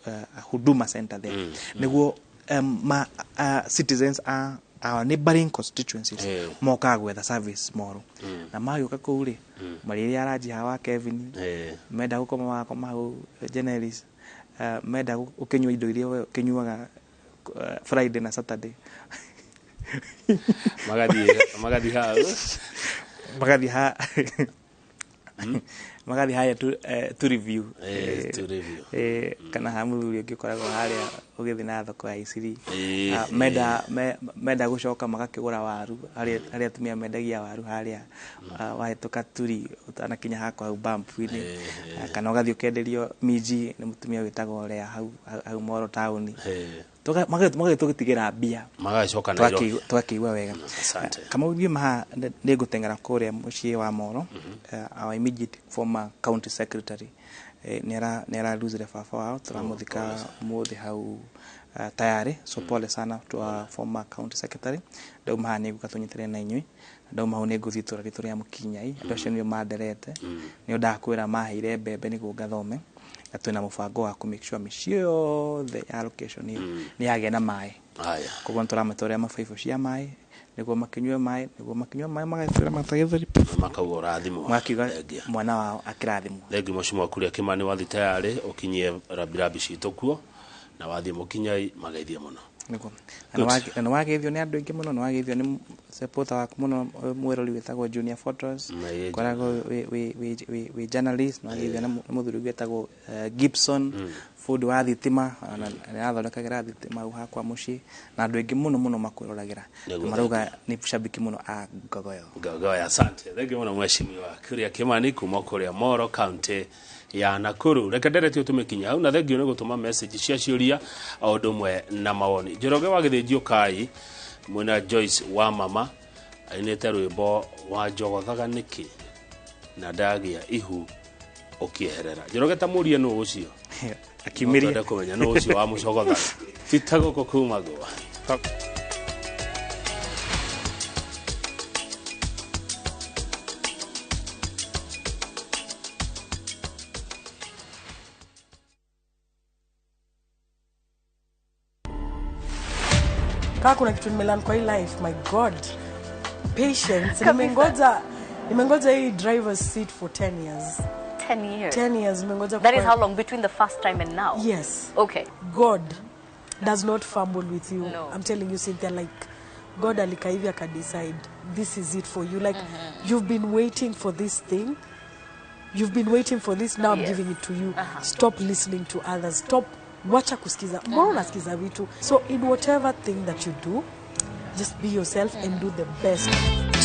a Huduma Center there nĩguo citizens are our neighboring constituencies mokaga gwetha service Moro, na magĩũka kũu rĩ, marĩrĩa aranji hawa Kevin, menda gũkoma magakoma hau Generis, menda ũkĩnyua indo iria we ũkĩnyuaga Friday na Saturday. Magathiĩ hau. Magathiĩ harĩa tu review. To review. Kana ha mũthuri ũngĩ ũkoragwo harĩa ũgĩthiĩ na thoko ya Isiri. Menda menda gũcoka magakĩgũra waru harĩa atumia mendagia waru harĩa wahĩtũka turi ũtanakinya hakwa hau bampu-inĩ. Kana ũgathiĩ ũkenderio minji nĩ mũtumia wĩtagwo Lea hau Moro taũni. Magathiĩ tũgĩtigĩra mbia. Magacoka Nairobi. Tũgakĩigua wega. Asante. Kamau ngiuma haha nĩ ngũteng'era kũrĩa mũciĩ wa Moro. Our immediate former county secretary nĩ ararusire baba wao, tũramũthika ũmũthĩ hau tayari. So pole sana to our former county secretary. Ndauma haha nĩ ngũka tũnyitanĩre na inyuĩ. Ndauma hau nĩ ngũthiĩ itũũra ritũ rĩa Mũkinyai. Andũ acio nĩo manderete, nĩo ndakwĩra maheire mbembe nĩguo ngathome, na twĩna mũbango wa kũ make sure mĩciĩ yothe ya location ĩyo nĩ yagĩa na maĩ. Haya. Koguo nĩtũramatwarĩra mabaibũ cia maĩ nĩguo makĩnyue maĩ, nĩguo makĩnyua maĩ magatwĩra matagĩtheri. Makauga ũrathimwo. Magakiuga Thengia. mwana wao akĩrathimwo. Thengi mheshimiwa Kuria Kimani, wathi tayarĩ ũkinyie rambirambi citũ kuo, na wathiĩ Mũkinyai mageithie mũno. Nĩguo. Good. Na nĩwageithio nĩ andũ aingĩ mũno, nĩwageithio nĩ supporter waku mũno, mwĩrori wĩtagwo Junior Photos. Na ĩĩ. Koragwo wĩ journalist. Nĩwageithio nĩ mũthuri ũngĩ wĩtagwo Gibson, fundi wa thitima, na nĩathondekagĩra thitima hau hakwa mũciĩ, na andũ aingĩ mũno mũno makwĩroragĩra. Nĩguo. Na marauga nĩ shabiki mũno a Ngogoyo. Ngogoyo, asante. Thengi mũno mheshimiwa Kuria Kimani kuma kũrĩa Moro, county ya Nakuru. Reke nderetio tũmĩkinya hau, na thengio nĩ gũtũma message cia ciũria o ũndũ ũmwe na mawoni. Njoroge wa Gĩthĩnji Ũkai mwĩna Joyce wa mama ainĩte rwĩmbo wa njogothaga nĩkĩ na ndagĩa ihu ũkĩeherera. Njoroge, ta mũrie nũ ũcio. Akiumĩria. No twende kũmenya nũ ũcio wa mũcogothaga ti ta gũkũ kumagwo. Kaa kuna kitu nimelearn kwa hii life, my God, patience. Nimengoja hii driver's seat for 10 years. 10 years. 10 years nimengoja. That is how long between the first time and now? Yes. God does not fumble with you. No. I'm telling you, Cynthia, like God alikaa hivi akadecide this is it for you. Like you've been waiting for this thing. You've been waiting for this. Now I'm giving it to you. Stop listening to others. Stop, wacha kusikiza. Mbona unasikiza vitu? So in whatever thing that you do, just be yourself and do the best.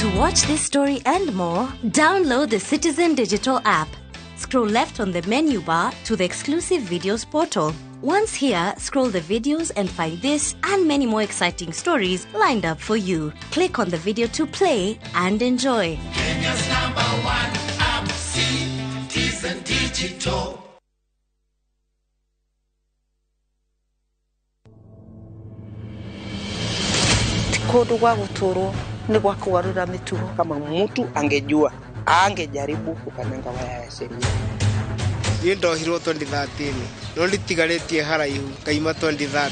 To watch this story and more, download the Citizen Digital app. Scroll left on the menu bar to the exclusive videos portal. Once here, scroll the videos and find this and many more exciting stories lined up for you. Click on the video to play and enjoy. Kenya's number one app, Citizen Digital. Kũndũ gwa gũtũrwo nĩ gwa kũgarũra mĩtugo. Kama mtu angejua angejaribu kukanyanga waya ya sheria. Niĩ ndohirwo 2013 no nditigarĩtie haraihu ngaima 2030.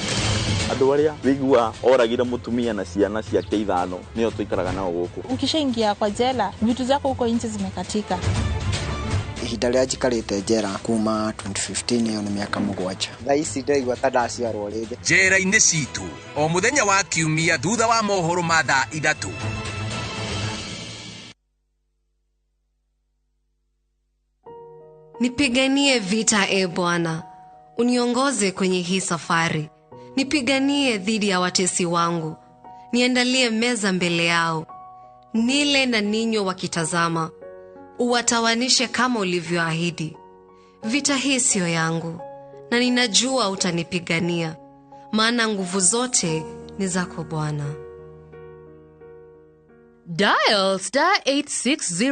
Andũ arĩa wĩigua oragire mũtumia na ciana ciake ithano nĩo tũikaraga nao gũkũ. Ukishaingia kwa jela, vitu zako huko nje zimekatika. Ihinda rĩrĩa njikarĩte njera kuma 2015, ĩyo nĩ mĩaka 7. Thaa ici ndĩraigua ta ndaciarwo rĩngĩ. Njera-inĩ citũ, o mũthenya wa Kiumia thutha wa mohoro ma thaa 3. Nipiganie vita, e Bwana, uniongoze kwenye hii safari. Nipiganie dhidi ya watesi wangu, niandalie meza mbele yao, nile na ninywe wakitazama. Uwatawanishe kama ulivyoahidi. Vita hii siyo yangu, na ninajua utanipigania, maana nguvu zote ni zako Bwana. Dial star 860.